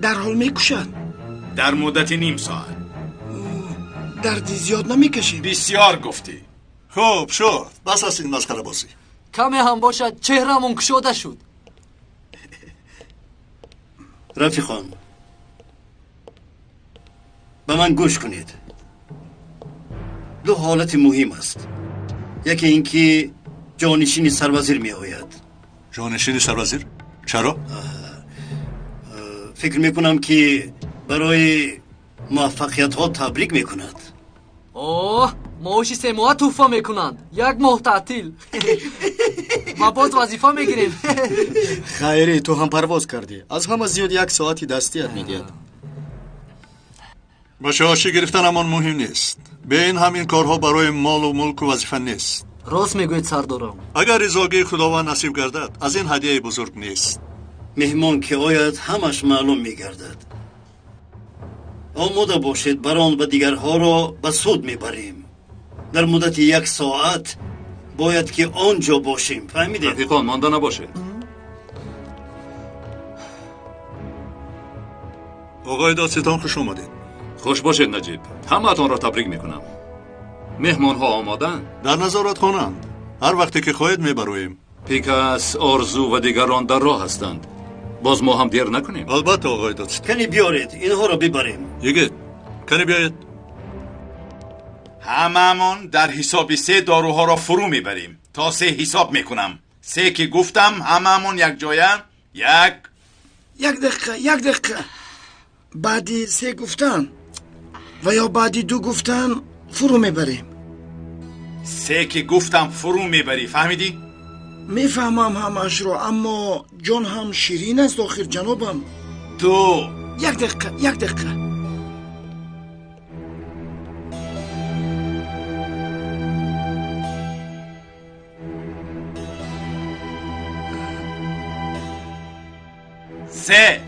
در حال میکشد؟ در مدت نیم ساعت. دردی زیاد نمیکشیم. بسیار گفتی. خب شد، بس از این مسخره بازی. کمی هم باشد چهرمون کشوده شد. رفیقان به من گوش کنید. دو حالت مهم است. یکی اینکه جانشین سروزیر می آید. جانشین سروزیر؟ چرا؟ فکر میکنم که برای موفقیت ها تبریک میکند. اوه، معاش 3 ماه توفا میکنند، 1 ماه تعطیل و باز وظیفه میگیریم. خیری تو هم پرواز کردی، از همه زیاد 1 ساعتی دستیت میدید. باشه آشی گرفتن همان مهم نیست. به این همین کارها برای مال و ملک و وظیفه نیست. راست میگوید سردارم. اگر رضاگی خداوند نصیب گردد از این هدیه بزرگ نیست. مهمان که آید همش معلوم میگردد. آماده باشید بران و دیگرها را به سود میبریم. در مدت 1 ساعت باید که آنجا باشیم. فهمیدید؟ رفیقان مانده نباشید. آقای دادستان خوش آمدید. خوش باشید نجیب، همه‌تان را تبریک میکنم. مهمان ها آمادند؟ در نظارت خانند. هر وقتی که خواهید میبرویم. پیکس، آرزو و دیگران در راه هستند. باز ما هم دیر نکنیم. البته آقای دادستان. کنی بیارید اینها را ببریم. یگه کنی بیاید. هممون در حساب 3 داروها را فرو میبریم. تا 3 حساب میکنم. 3 که گفتم هممون یک جایه. 1. یک دقیقه، 1 دقیقه. بعدی 3 گفتن و یا بعدی 2 گفتن فرو میبریم. 3 که گفتم فرو میبری، فهمیدی؟ میفهمم همش رو، اما جان هم شیرین است آخر جنابم. 2. 1 دقیقه، 1 دقیقه. 3.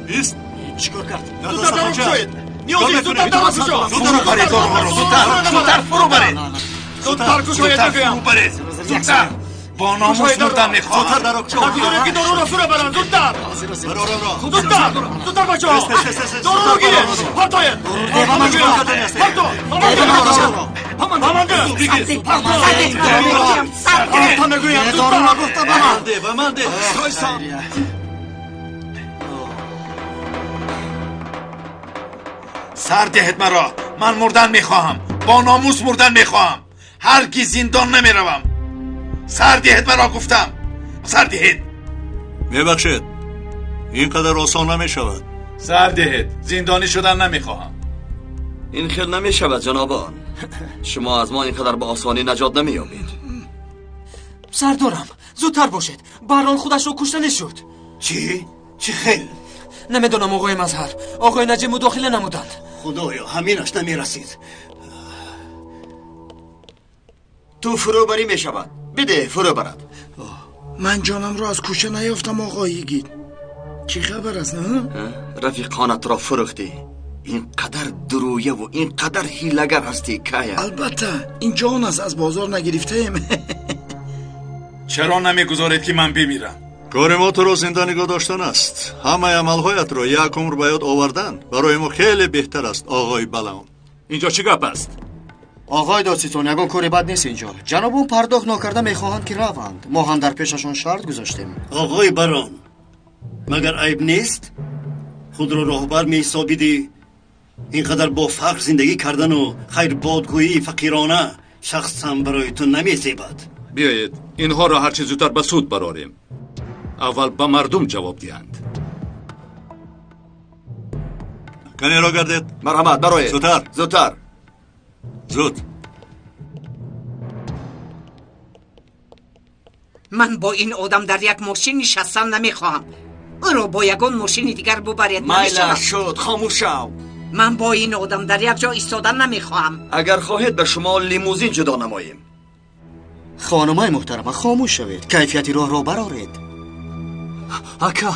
20. چیکار کرد؟ زودتر درو شوید. نیازی زودتر درو شو. فرو برید داروها رو، زودتر، زودتر فرو برید. زودتر گوشاید بگویم. زودتر. با ناموس مردن میخواهم. زودتر درو شو. نگذارید که دارو را فرو برند. زودتر. زودتر، زودتر بچه ها. دارو رو گیرید. پرتاید. پرتو. پامانده. پرتو. میگویم زودتر. به من ده. سر دهید مرا. من مردن میخواهم. با ناموس مردن میخواهم. هرگز زندان نمیروم. سر دهید مرا گفتم. سر دهید. میبخشید اینقدر آسان نمیشود. سر دهید، زندانی شدن نمیخواهم. این خیلی نمیشود جنابان. شما از ما اینقدر به آسانی نجات نمییابید. سردارم زودتر باشید، باران خودش رو کشته نشد. چی؟ چی خیل؟ نمیدونم آقای مظهر، آقای نجیب مداخله نمودند. خدایا همینش نمیرسید. تو فرو بری میشود. بده فرو برد. من جانم را از کوچه نیافتم آقای گید. چی خبر است؟ نه؟ رفیقانت را فروختی. اینقدر درویه و اینقدر حیله‌گر هستی کایا. البته این جان است، از بازار نگرفتیم. چرا نمیگذارید که من بمیرم؟ کار ما تو را زنده نگاه داشتن است. همه عملهایت را یک عمر به یاد آوردن برای ما خیلی بهتر است آقای بلان. اینجا چی گپ است؟ آقای دادستان یگان کاری بد نیست اینجا. جناب پرداخت ناکرده میخواهند که روند. ما هم در پیششان شرط گذاشتیم. آقای بران مگر عیب نیست؟ خود را راهبر می حسابیدی، Инқадар бо фақр зиндагӣ кардану хайрбодгӯии фақирона шахсан барои ту намезебад. Биёед инҳоро ҳарчи зудтар ба суд барорем. Аввал ба мардум ҷавоб диҳанд. Канеро гардед. Марҳамат, бароед. Зудтар. Зудтар. Зуд. Ман бо ин одам дар як мошин нишастан намехоҳам. Ӯро бо ягон мошини дигар бубаред. Майла шуд, хомӯш шав. Ман бо ин одам дар як ҷо истодан намехоҳам. Агар хоҳед ба шумо лимузин ҷудо намоем. Хонумаи муҳтарама, хомӯш шавед. Кайфияти роҳро бароред. Ака,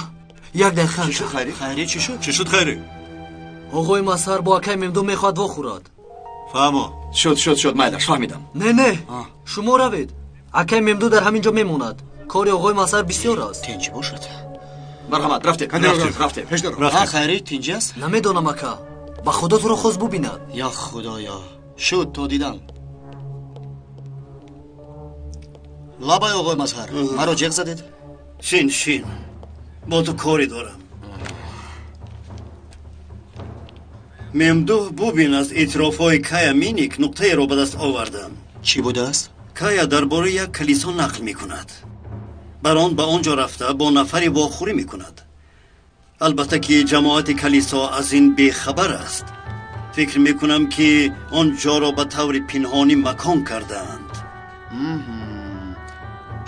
як дақиқа. Чӣ шуд, Хайрӣ? Хайрӣ, чӣ шуд? Чӣ шуд, Хайрӣ? Оғои Мазҳар бо акай Мемду мехоҳад вохӯрад. Фаҳмо. Шуд, шуд, шуд, майлаш, фаҳмидам. Не, не, шумо равед. Акай Мемду дар ҳамин ҷо мемонад. Кори оғои Мазҳар бисёр аст. Тинҷ бошад. Марҳамат, рафтем. Рафтем. Хайрӣ, тинҷ аст? Намедонам, ака. Ба худо туро хост бубинад. Я худоё. Шуд, то дидам. Лабай, оғои Мазҳар, маро ҷеғ задед? Шин, шин. Бо ту коре дорам. Мемдуҳ, бубин, аз эътирофҳои Кая Миник нуқтаеро ба даст овардам. Чӣ будааст? Кая дар бораи як калисо нақл мекунад. Барон ба он ҷо рафта бо нафаре вохӯрӣ мекунад. Албатта ки ҷамоати калисо аз ин бехабар аст. Фикр мекунам ки он ҷоро ба таври пинҳонӣ макон кардаанд.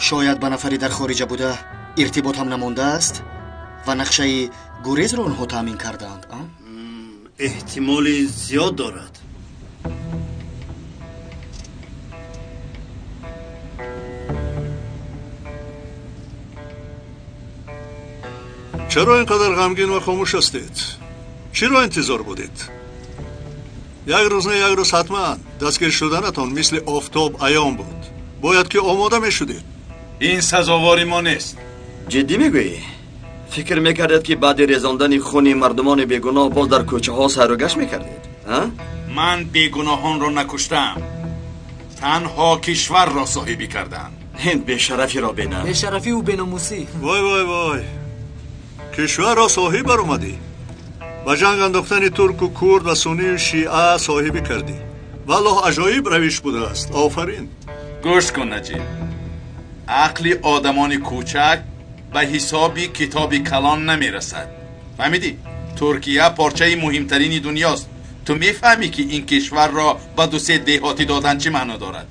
Шояд ба нафаре дар хориҷа буда иртибот ҳам намондааст ва нақшаи гурезро онҳо таъмин кардаанд. Эҳтимоли зиёд дорад. Чаро ин қадар ғамгин ва хомӯш ҳастед? Чиро интизор будед? Як рӯз не як рӯз ҳатман дастгир шуданатон мисли офтоб аён буд. Бояд ки омода мешудед. Ин сазовори мо нест. Ҷиддӣ мегӯӣ? Фикр мекардед ки баъди резондани хуни мардумони бегуноҳ боз дар кӯчаҳо сайру гашт мекардед? Ман бегуноҳонро накуштаам. Танҳо кишварро соҳибӣ кардам. Ин бешарафиро бинам. Бешарафиву беномусӣ. Вой, вой, вой. Кишварро соҳиб баромадӣ. Ба ҷанг андохтани турку курд ва суннию шиа соҳибӣ кардӣ. Валлоҳ аҷоиб равиш будааст. Офарин. Гӯш кун, Наҷиб. Ақли одамони кӯчак ба ҳисоби китоби калон намерасад. Фаҳмидӣ? Туркия порчаи муҳимтарини дунёст. Ту мефаҳмӣ ки ин кишварро ба ду-се деҳотӣ додан чӣ маъно дорад?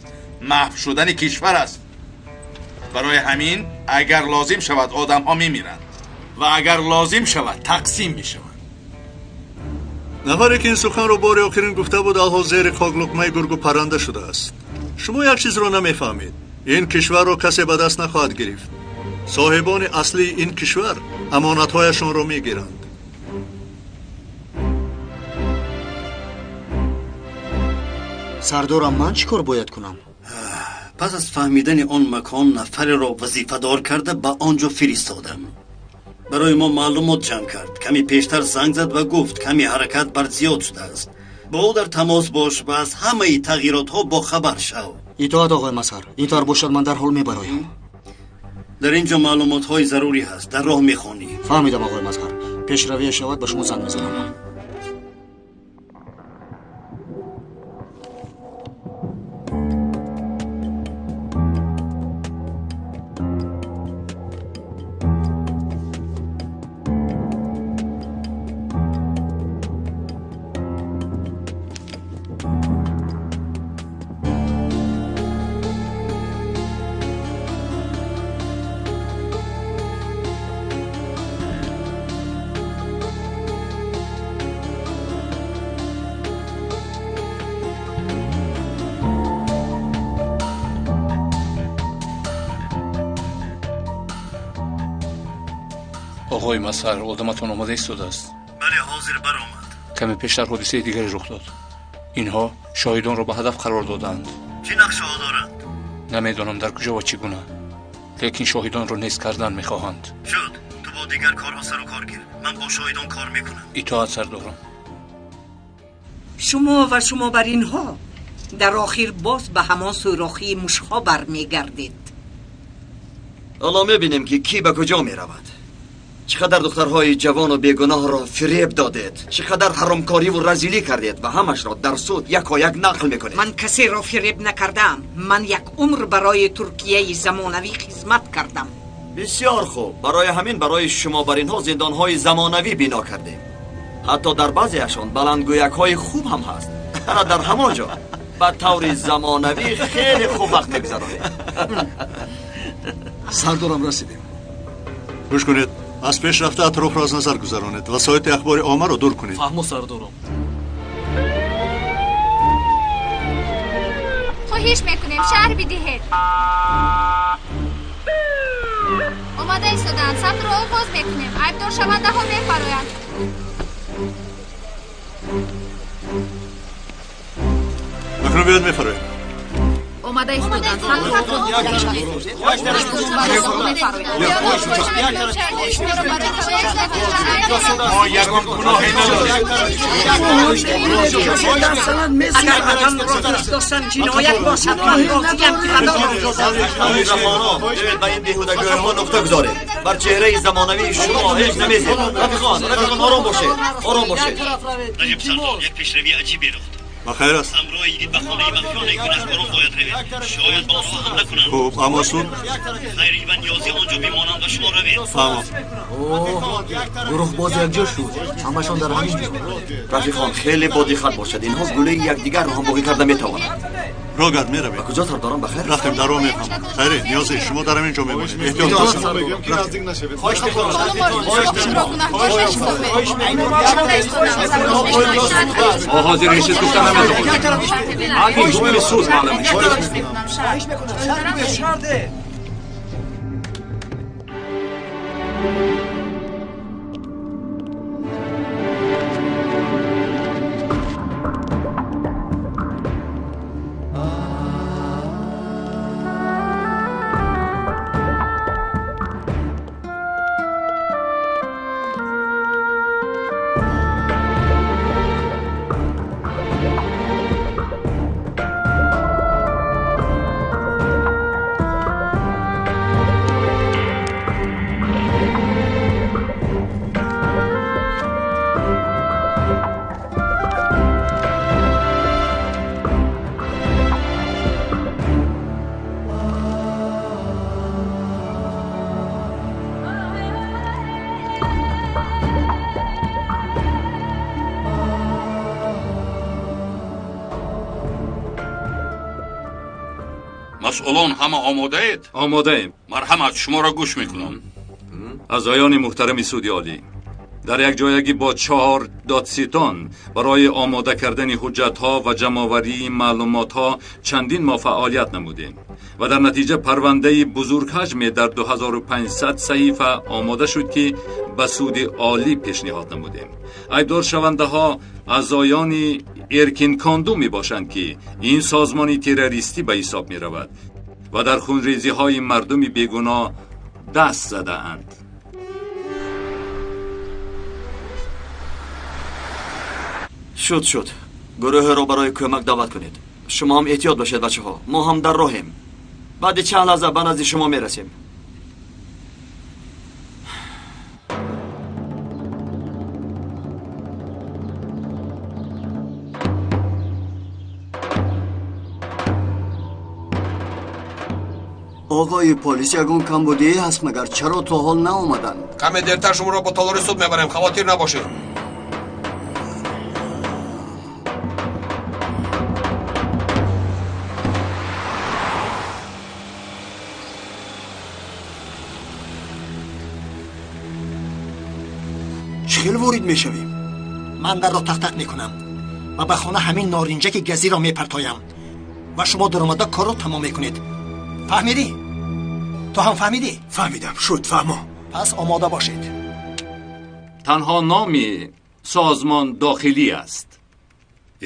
Маҳв шудани кишвар аст. Барои ҳамин агар лозим шавад одамҳо мемиранд ва агар лозим шавад тақсим мешаванд. Нафаре ки ин суханро бори охирин гуфта буд, алҳол зери хок луқмаи гургу парранда шудааст. Шумо як чизро намефаҳмед. Ин кишварро касе ба даст нахоҳад гирифт. Соҳибони аслии ин кишвар амонатҳояшонро мегиранд. Сардорам, ман чӣ кор бояд кунам? Пас аз фаҳмидани он макон нафареро вазифадор карда ба он ҷо фиристодам. Барои мо маълумот ҷамъ кард. Каме пештар занг зад ва гуфт каме ҳаракат бар зиёд шудааст. Бо ӯ дар тамос бош ва аз ҳамаи тағйиротҳо бохабар шав. Итоат, оғои Мазҳар. Ин тавр бошад, ман дарҳол мебароям. Дар ин ҷо маълумотҳои зарурӣ ҳаст. Дар роҳ мехонӣ. Фаҳмидам, оғои Мазҳар. Пешравие шавад, ба шумо занг мезанам. Оғои Мазҳар, одаматон омода истодааст? Бале, ҳозир баромад. Каме пештар ҳодисаи дигаре рух дод. Инҳо шоҳидонро ба ҳадаф қарор доданд. Чӣ нақшаҳо доранд? Намедонам дар куҷо ва чӣ гуна, лекин шоҳидонро нест кардан мехоҳанд. Шуд, ту бо дигар корҳо сару кор гир. Ман бо шоҳидон кор мекунам. Итоат, сардорам. Шумо ва шумо бар инҳо дар охир боз ба ҳамон сӯрохии мушҳо бармегардед. Ҳоло мебинем ки кӣ ба куҷо меравад. Чӣ қадар духтарҳои ҷавону бегуноҳро фиреб додед, чӣ қадар ҳаромкориву разилӣ кардед ва ҳамашро дар суд якояк нақл мекунед. Ман касеро фиреб накардаам. Ман як умр барои Туркияи замонавӣ хизмат кардам. Бисёр хуб. Барои ҳамин барои шумо бар инҳо зиндонҳои замонавӣ бино кардем. Ҳатто дар баъзеашон баландгӯякҳои хуб ҳам ҳаст. Ана дар ҳамон ҷо ба таври замонавӣ хеле хуб вақт мегузаронед. Сардорам, расидем. Гӯш кунед, аз пеш рафта атрофро аз назар гузаронед. Васоити ахбори оммаро дур кунед. Фаҳмо, сардорам. Хоҳиш мекунем, шарҳ бидиҳед. Омада истодаанд. Сабтро оғоз мекунем. Айбдоршавандаҳо мефароянд. Акнун биёед, мефароем. Омада истодаанд. Мо ягон гуноҳе надорем. Агар ватанро дӯст доштан ҷиноят бошад, ман розиям ки хаторо. Биёед, ба ин беҳудагӯиҳо нуқта гузорем. Бар чеҳраи замонавии шумо ҳеҷ намезебад. Рафиқон, рафиқон, ором бошед, ором бошед. Наҷиб сардор, як пешравии аҷибе рух дод. Ба хайр аст. Ҳамроҳи йигит ба хонаи махфиёнаи гунаҳкорон бояд равед. Шояд ба онҳо ҳамла кунанд. Хуб, аммо суд? Хайри ва Ниёзӣ он ҷо бимонанд ва шумо равед. Фаҳмам. Гурӯҳ боз якҷо шуд, ҳамашон дар ҳамин ҷо. Рафиқон, хеле бодиққат бошад. Инҳо гулӯи якдигарро ҳам боғӣ карда метавонанд. Рогат, меравем. Ба куҷо, сардорам, ба хайр? Рафтем, дар роҳ мефаҳмам. Хайре, Ниёзе, шумо дар ҳамин ҷо мемонед. Эҳтиёт бошед. Мо ҳозир ҳеҷ чиз гуфта наметавонем. Ҳаққи ҳукми суд маълум мешавад. Масъулон ҳама омодаед? Омодаем. Марҳамат, шуморо гӯш мекунам. Аъзоёни муҳтарами суди олӣ, дар якҷоягӣ бо 4 додситон барои омода кардани ҳуҷҷатҳо ва ҷамъоварии маълумотҳо чандин моҳ фаъолият намудем ва дар натиҷа парвандаи бузургҳаҷме дар 2500 саҳифа омода шуд, ки ба суди олӣ пешниҳод намудем. Айбдоршавандаҳо аъзоёни Эркинконду мебошанд, ки ин созмони террористӣ ба ҳисоб меравад ва дар хунрезиҳои мардуми бегуноҳ даст задаанд. Шуд, шуд. Гурӯҳеро барои кӯмак даъват кунед. Шумо ҳам эҳтиёт бошед, бачаҳо. Мо ҳам дар роҳем. Баъди чанд лаҳза ба назди шумо мерасем. Оғои полис, ягон камбудие ҳаст магар? Чаро то ҳол наомаданд? Каме дертар шуморо ба толори суд мебарем, хавотир набошед. Чӣ хел ворид мешавем? Ман дарро тақ-тақ мекунам ва ба хона ҳамин норинҷаки газиро мепартоям ва шумо даромада корро тамом мекунед. Фаҳмидӣ? Ту ҳам фаҳмидӣ? Фаҳмидам, шуд, фаҳмо. Пас омода бошед. Танҳо номи созмон дохилӣ аст.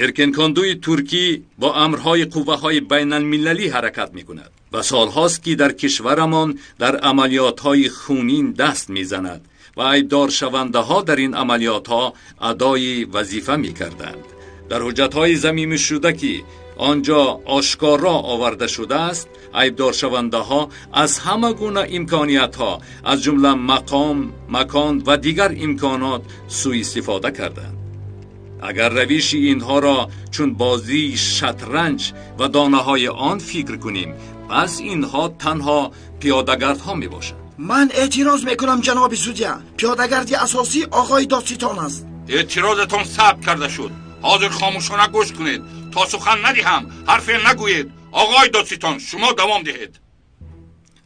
Эркинкондуи туркӣ бо амрҳои қувваҳои байналмилалӣ ҳаракат мекунад ва солҳост, ки дар кишварамон дар амалиётҳои хунин даст мезанад ва айбдоршавандаҳо дар ин амалиётҳо адои вазифа мекарданд. Дар ҳуҷҷатҳои замимашуда, ки آنجا آشکارا آورده شده است، عیبدارشونده ها از همه گونه امکانیت ها از جمله مقام، مکان و دیگر امکانات سوء استفاده کردند. اگر روش اینها را چون بازی شطرنج و دانه های آن فکر کنیم، پس اینها تنها پیاده‌گردها می باشند. من اعتراض میکنم جناب سودیا. پیاده‌گردی اساسی آقای دادستان است. اعتراضتان ثبت کرده شد. حاضر خاموشانه گوش کنید تا سخن ندهم، حرف نگویید. آقای دادستان شما دوام دهید.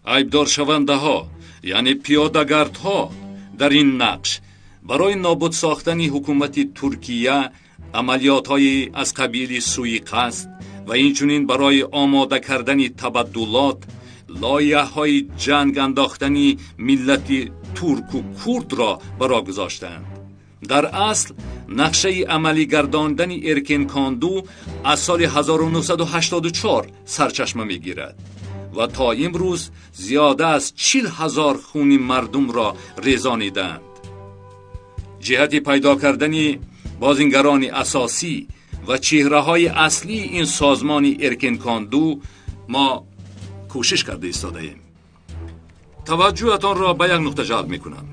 عیبدار شونده ها یعنی پیاده‌گردها در این نقش برای نابود ساختن حکومت ترکیه عملیات های از قبیل سوء قصد و اینچنین برای آماده کردن تبدلات، لایه های جنگ انداختن ملت ترک و کرد را برا گذاشتند. در اصل نقشه عملی گرداندن ارکن کاندو از سال 1984 سرچشمه میگیرد و تا امروز زیاده از 40,000 خون مردم را ریزانیدند. جهت پیدا کردن بازیگران اساسی و چهره های اصلی این سازمان ارکن کاندو ما کوشش کرده ایستاده ایم. توجهتان را به یک نقطه جلب می کنم.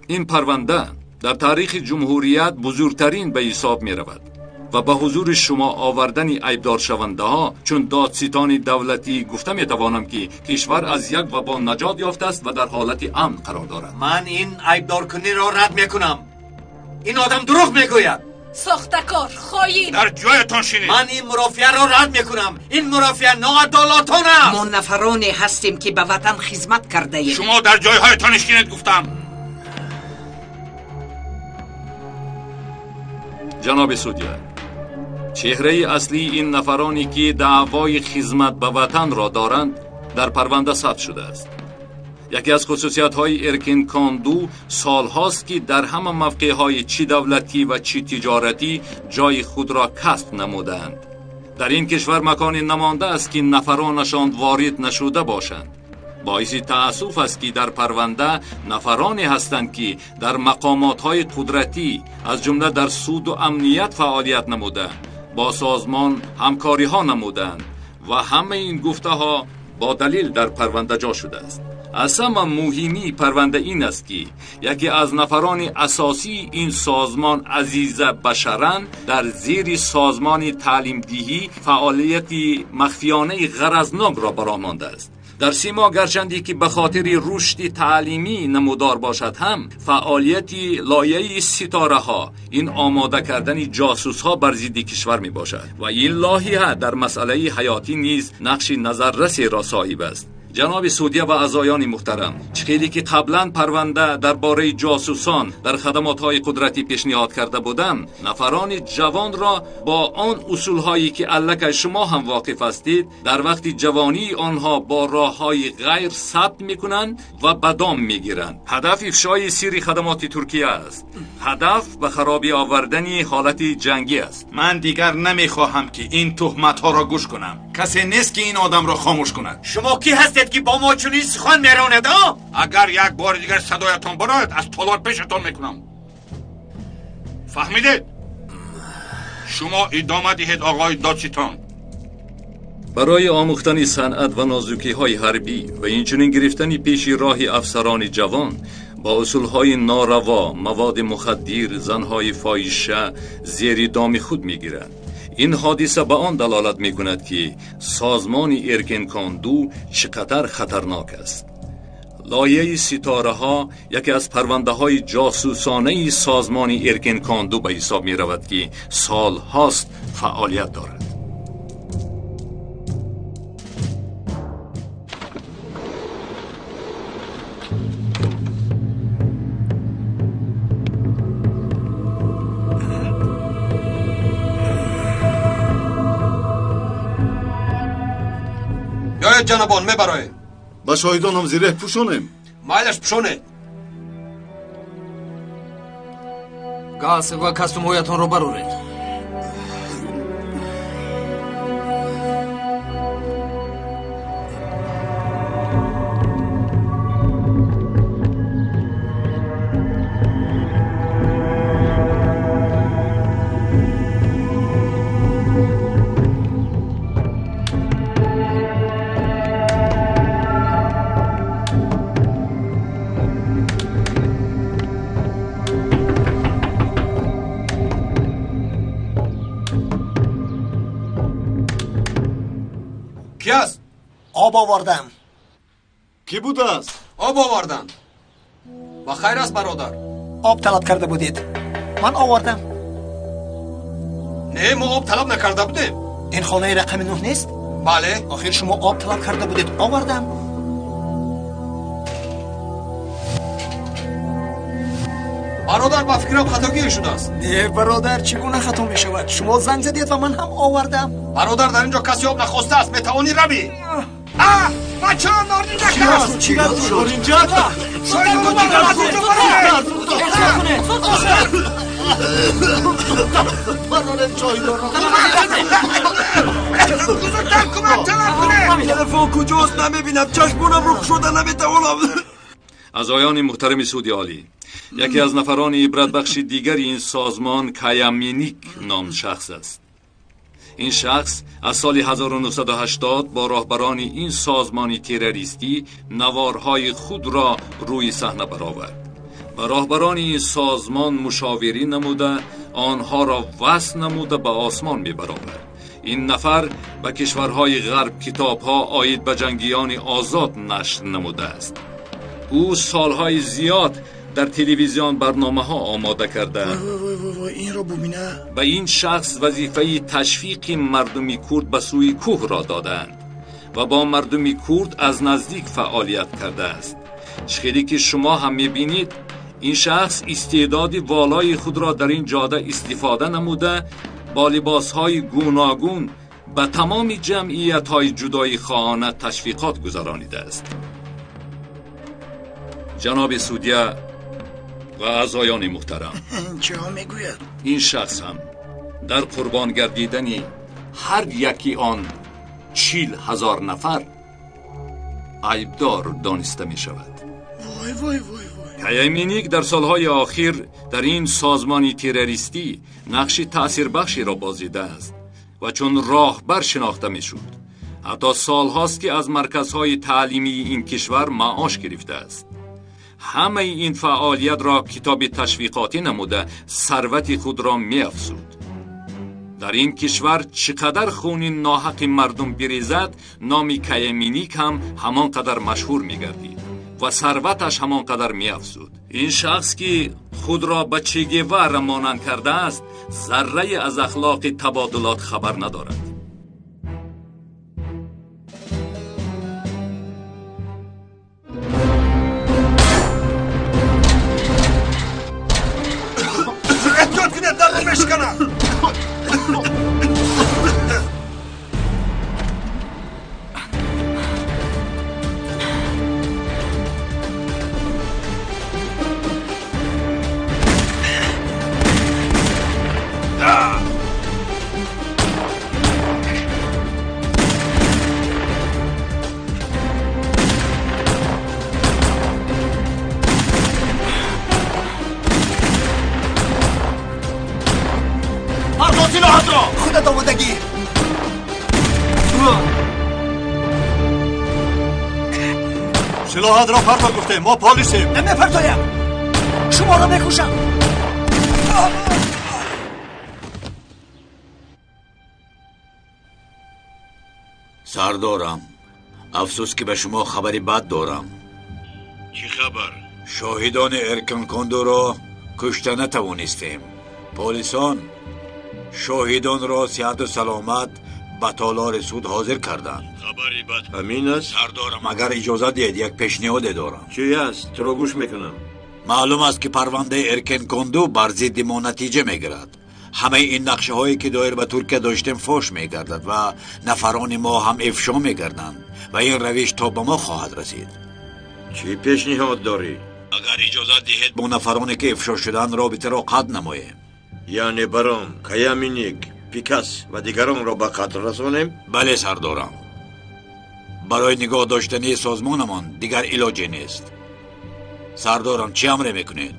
این پرونده در تاریخ جمهوریت بزرگترین به حساب می رود و به حضور شما آوردن عیبدار شونده ها چون دادستان دولتی گفته می توانم که کشور از یک وبا نجات یافته است و در حالت امن قرار دارد. من این عیبدار کنی را رد می کنم. این آدم دروغ می گوید. ساختکار، خائن. در جایتان شینید. من این مرافعه را رد میکنم. این مرافعه ناعدالتانه است. ما نفرانی هستیم که به وطن خدمت کرده ایم. شما در جایهایتان نشینید گفتم. جناب سودیا، چهره اصلی این نفرانی که دعوای خدمت به وطن را دارند در پرونده ثبت شده است. یکی از خصوصیت های ارکن کاندو سال هاست که در همه موقع های چی دولتی و چی تجارتی جای خود را کسب نمودند. در این کشور مکانی نمانده است که نفرانشان وارد نشده باشند. باعث تأسف است که در پرونده نفرانی هستند که در مقامات های قدرتی از جمله در سود و امنیت فعالیت نموده، با سازمان همکاری ها نمودند و همه این گفته ها با دلیل در پرونده جا شده است. اصلا مهمی پرونده این است که یکی از نفران اساسی این سازمان عزیزه بشرن در زیر سازمان تعلیم دهی فعالیت مخفیانه غرضناک را براه مانده است. در سیما گرچندی که به خاطر رشد تعلیمی نمودار باشد هم فعالیت لایه ستاره ها این آماده کردن جاسوس ها بر ضد کشور می باشد و این لاحیه در مسئله حیاتی نیز نقش نظررسی را صاحب است. جناب سودیه و اعضایان محترم، چخیلی که قبلا پرونده درباره جاسوسان در خدمات‌های قدرتی پیشنهاد کرده بودم، نفران جوان را با آن اصول‌هایی که الک شما هم واقف هستید در وقت جوانی آنها با راه‌های غیر ثبت می‌کنند و بدام می‌گیرند. هدف افشای سیر خدمات ترکیه است. هدف به خرابی آوردن حالت جنگی است. من دیگر نمی‌خواهم که این تهمت‌ها را گوش کنم. کسی نیست که این آدم را خاموش کند. شما کی هستید که با ما چنین سخن میراند؟ اگر یک بار دیگر صدایتان براید از تالار پیشتان میکنم. فهمیدید؟ شما ادامه دهید آقای دادستان. برای آموختن صنعت و نازکی های حربی و اینچنین گرفتن پیش راه افسران جوان با اصولهای ناروا، مواد مخدر، زنهای فاحشه زیر دام خود میگیرند. این حادثه به آن دلالت می کند که سازمان ارکن کاندو چقدر خطرناک است. لایه ستاره ها یکی از پرونده های جاسوسانه سازمان ارکن کاندو به حساب می رود که سال هاست فعالیت دارد. جنابان میبرای با شاهدان هم زیره پوشانیم. مایلش پوشانه. گاز و کاستومهایتان رو برورید. Ки аст? Об овардам. Ки будааст? Об оварданд. Ба хайр аст, бародар. Об талаб карда будед. Ман овардам. Не, мо об талаб накарда будем. Ин хонаи рақами 9 нест? Бале. Охир шумо об талаб карда будед. Овардам. Бародар, ба фикрам хатогӣ шудааст. Не, бародар, чӣ гуна хато мешавад? Шумо занг задед ва ман ҳам овардам. Бародар, дар ин ҷо касе об нахостааст. Метавонӣ равӣ. А, бачаҳо, норинҷак аст. Норинҷак? Бузургтар кӯмак талаб кунед. Телефон куҷост? Намебинам. Чашмонам рӯ кушода наметавонам. Аъзоёни муҳтарами суди олӣ, яке аз нафарони ибратбахши дигари ин созмон Каяминик ном шахс аст. Ин шахс аз соли 1980 бо роҳбарони ин созмони террористӣ наворҳои худро рӯи саҳна баровард. Ба роҳбарони ин созмон мушовирӣ намуда, онҳоро васл намуда ба осмон мебаровард. Ин нафар ба кишварҳои ғарб китобҳо оид ба ҷангиёни озод нашр намудааст. Ӯ солҳои зиёд дар телевизион барномаҳо омода карда. Вой, вой, вой, инро бубина. Ба ин шахс вазифаи ташвиқи мардуми курд ба сӯи кӯҳро додаанд ва бо мардуми курд аз наздик фаъолият кардааст. Хеле ки шумо ҳам мебинед, ин шахс истеъдоди волои худро дар ин ҷода истифода намуда, бо либосҳои гуногун ба тамоми ҷамъиятҳои ҷудоихоҳона ташвиқот гузаронидааст. Ҷаноби судя ва аъзоёни муҳтарам, чӣ мегӯяд? Ин шахс ҳам дар қурбон гардидани ҳар яки он 40,000 нафар айбдор дониста мешавад. Вой, вой, вой, вой. Каяминик дар солҳои охир дар ин созмони террористӣ нақши таъсирбахшеро бозидааст ва чун роҳбар шинохта мешуд, ҳатто солҳост ки аз марказҳои таълимии ин кишвар маош гирифтааст. Ҳамаи ин фаъолиятро китоби ташвиқотӣ намуда сарвати худро меафзуд. Дар ин кишвар чӣ қадар хуни ноҳақи мардум бирезад, номи Каяминик ҳам ҳамон қадар машҳур мегардид ва сарваташ ҳамон қадар меафзуд. Ин шахс ки худро ба Че Гевара монанд кардааст, заррае аз ахлоқи табодулот хабар надорад. Эҳтиёт кунед, дарро мешиканад. Худат омодагӣ. Силоҳатро парто гуфтем, мо полисем. Намепартоям, шуморо мекушам. Сардорам, афсӯс ки ба шумо хабари бад дорам. Чӣ хабар? Шоҳидони Эркинкондуро кушта натавонистем. Полисон шоҳидонро сиҳату саломат ба толори суд ҳозир карданд. Хабари бад ҳамин аст? Сардорам, агар иҷозат диҳед, як пешниҳоде дорам. Чӣ аст? Туро гӯш мекунам. Маълум аст ки парвандаи Эркинконду бар зидди мо натиҷа мегирад. Ҳамаи ин нақшаҳое ки доир ба Туркия доштем фош мегардад ва нафарони мо ҳам ифшо мегарданд ва ин равиш то ба мо хоҳад расид. Чӣ пешниҳод дорӣ? Агар иҷозат диҳед, бо нафароне ки ифшо шуданд робитаро қатъ намоем. Яъне Барон, Каяминик, Пикас ва дигаронро ба қатл расонем? Бале, сардорам. Барои нигоҳ доштани созмонамон дигар илоҷе нест. Сардорам, чӣ амре мекунед?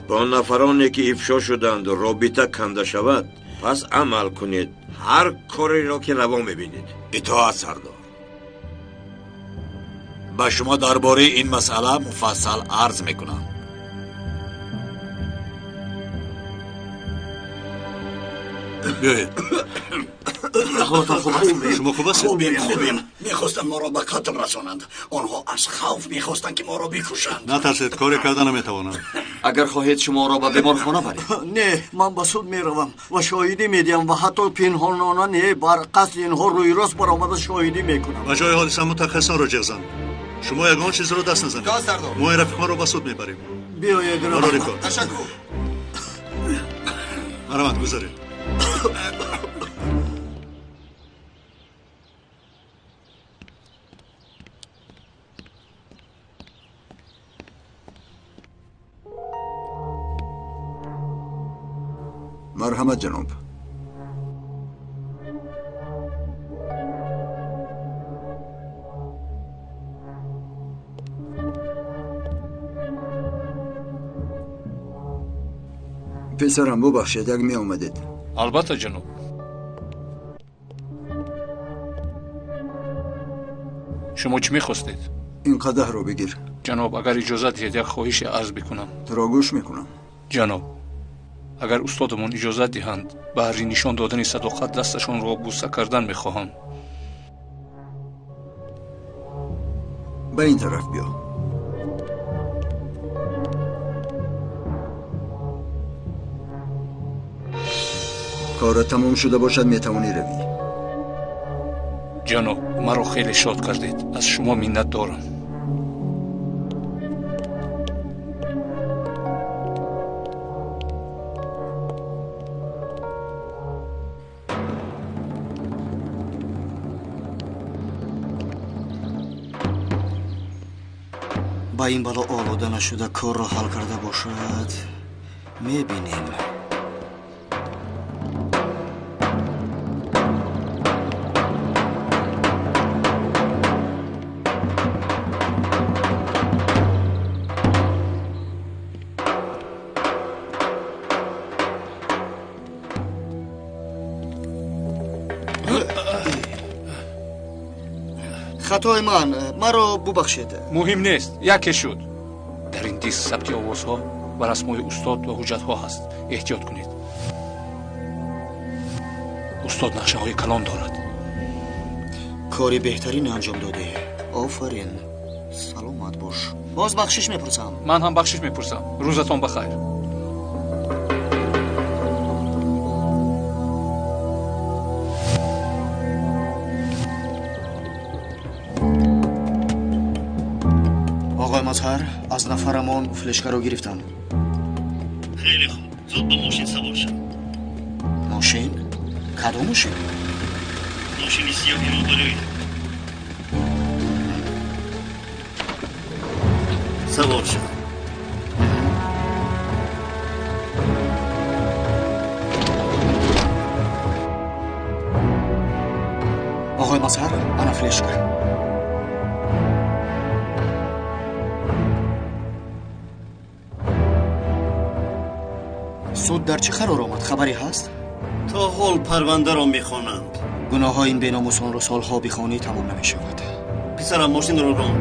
Бо нафароне ки ифшо шуданд робита канда шавад, пас амал кунед. Ҳар кореро ки раво мебинед. Итоат, сардор. Ба шумо дар бораи ин масъала муфассал арз мекунам. Биёед. Ҳолатон хуб аст? Шумо хуб ҳастед? Хубем, хубем. Мехостанд моро ба қатл расонанд. Онҳо аз хавф мехостанд, ки моро бикушанд. Натарсед, коре карда наметавонанд. Агар хоҳед, шуморо ба беморхона барем. Не, ман ба суд меравам ва шоҳидӣ медиҳам ва ҳатто пинҳонона не, бар қасди инҳо рӯи рост баромада шоҳидӣ мекунам. Ба ҷои ҳодиса мутахассисонро ҷеғ зан. Шумо ягон чизро даст назанед. Мо ин рафиқонро ба суд мебарем. Биёед. Барори кор. Ташаккур. Марҳамат, гузаред. Марҳамат, ҷаноб. Писарам, бубахшед, як меомадед. Албатта, ҷаноб. Шумо чӣ мехостед? Ин қадаҳро бигир. Ҷаноб, агар иҷозат диҳед, як хоҳише арз бикунам. Туро гӯш мекунам. Ҷаноб, агар устодамон иҷозат диҳанд, баҳри нишон додани садоқат дасташонро бӯса кардан мехоҳам. Ба ин тараф биё. Корат тамом шуда бошад, метавонӣ равӣ. Ҷаноб, маро хеле шод кардед. Аз шумо миннат дорам. Ба ин бало олуда нашуда корро ҳал карда бошад, мебинем. Хатои ман, маро бубахшед. Муҳим нест, яке шуд. Дар ин диск сабти овозҳо ва расмҳои устод ва ҳуҷҷатҳо ҳаст. Эҳтиёт кунед. Устод нақшаҳои калон дорад. Кори беҳтарин анҷом додӣ. Офарин. Саломат бош. Боз бахшиш мепурсам. Ман ҳам бахшиш мепурсам. Рӯзатон бахайр. Оқои Мазҳар, аз нафарамон флешкаро гирифтам. Хеле хуб, зуд ба мошин савор шав. Мошин? Кадом мошин? Мошини сиёҳи рӯбарӯй. Савор шав. Оқои Мазҳар, ана флешка. Суд дар чӣ қарор омад? Хабаре ҳаст? То ҳол парвандаро мехонанд. Гуноҳҳои ин беномусонро солҳо бихонӣ тамом намешавад. Писарам, мошинро рон.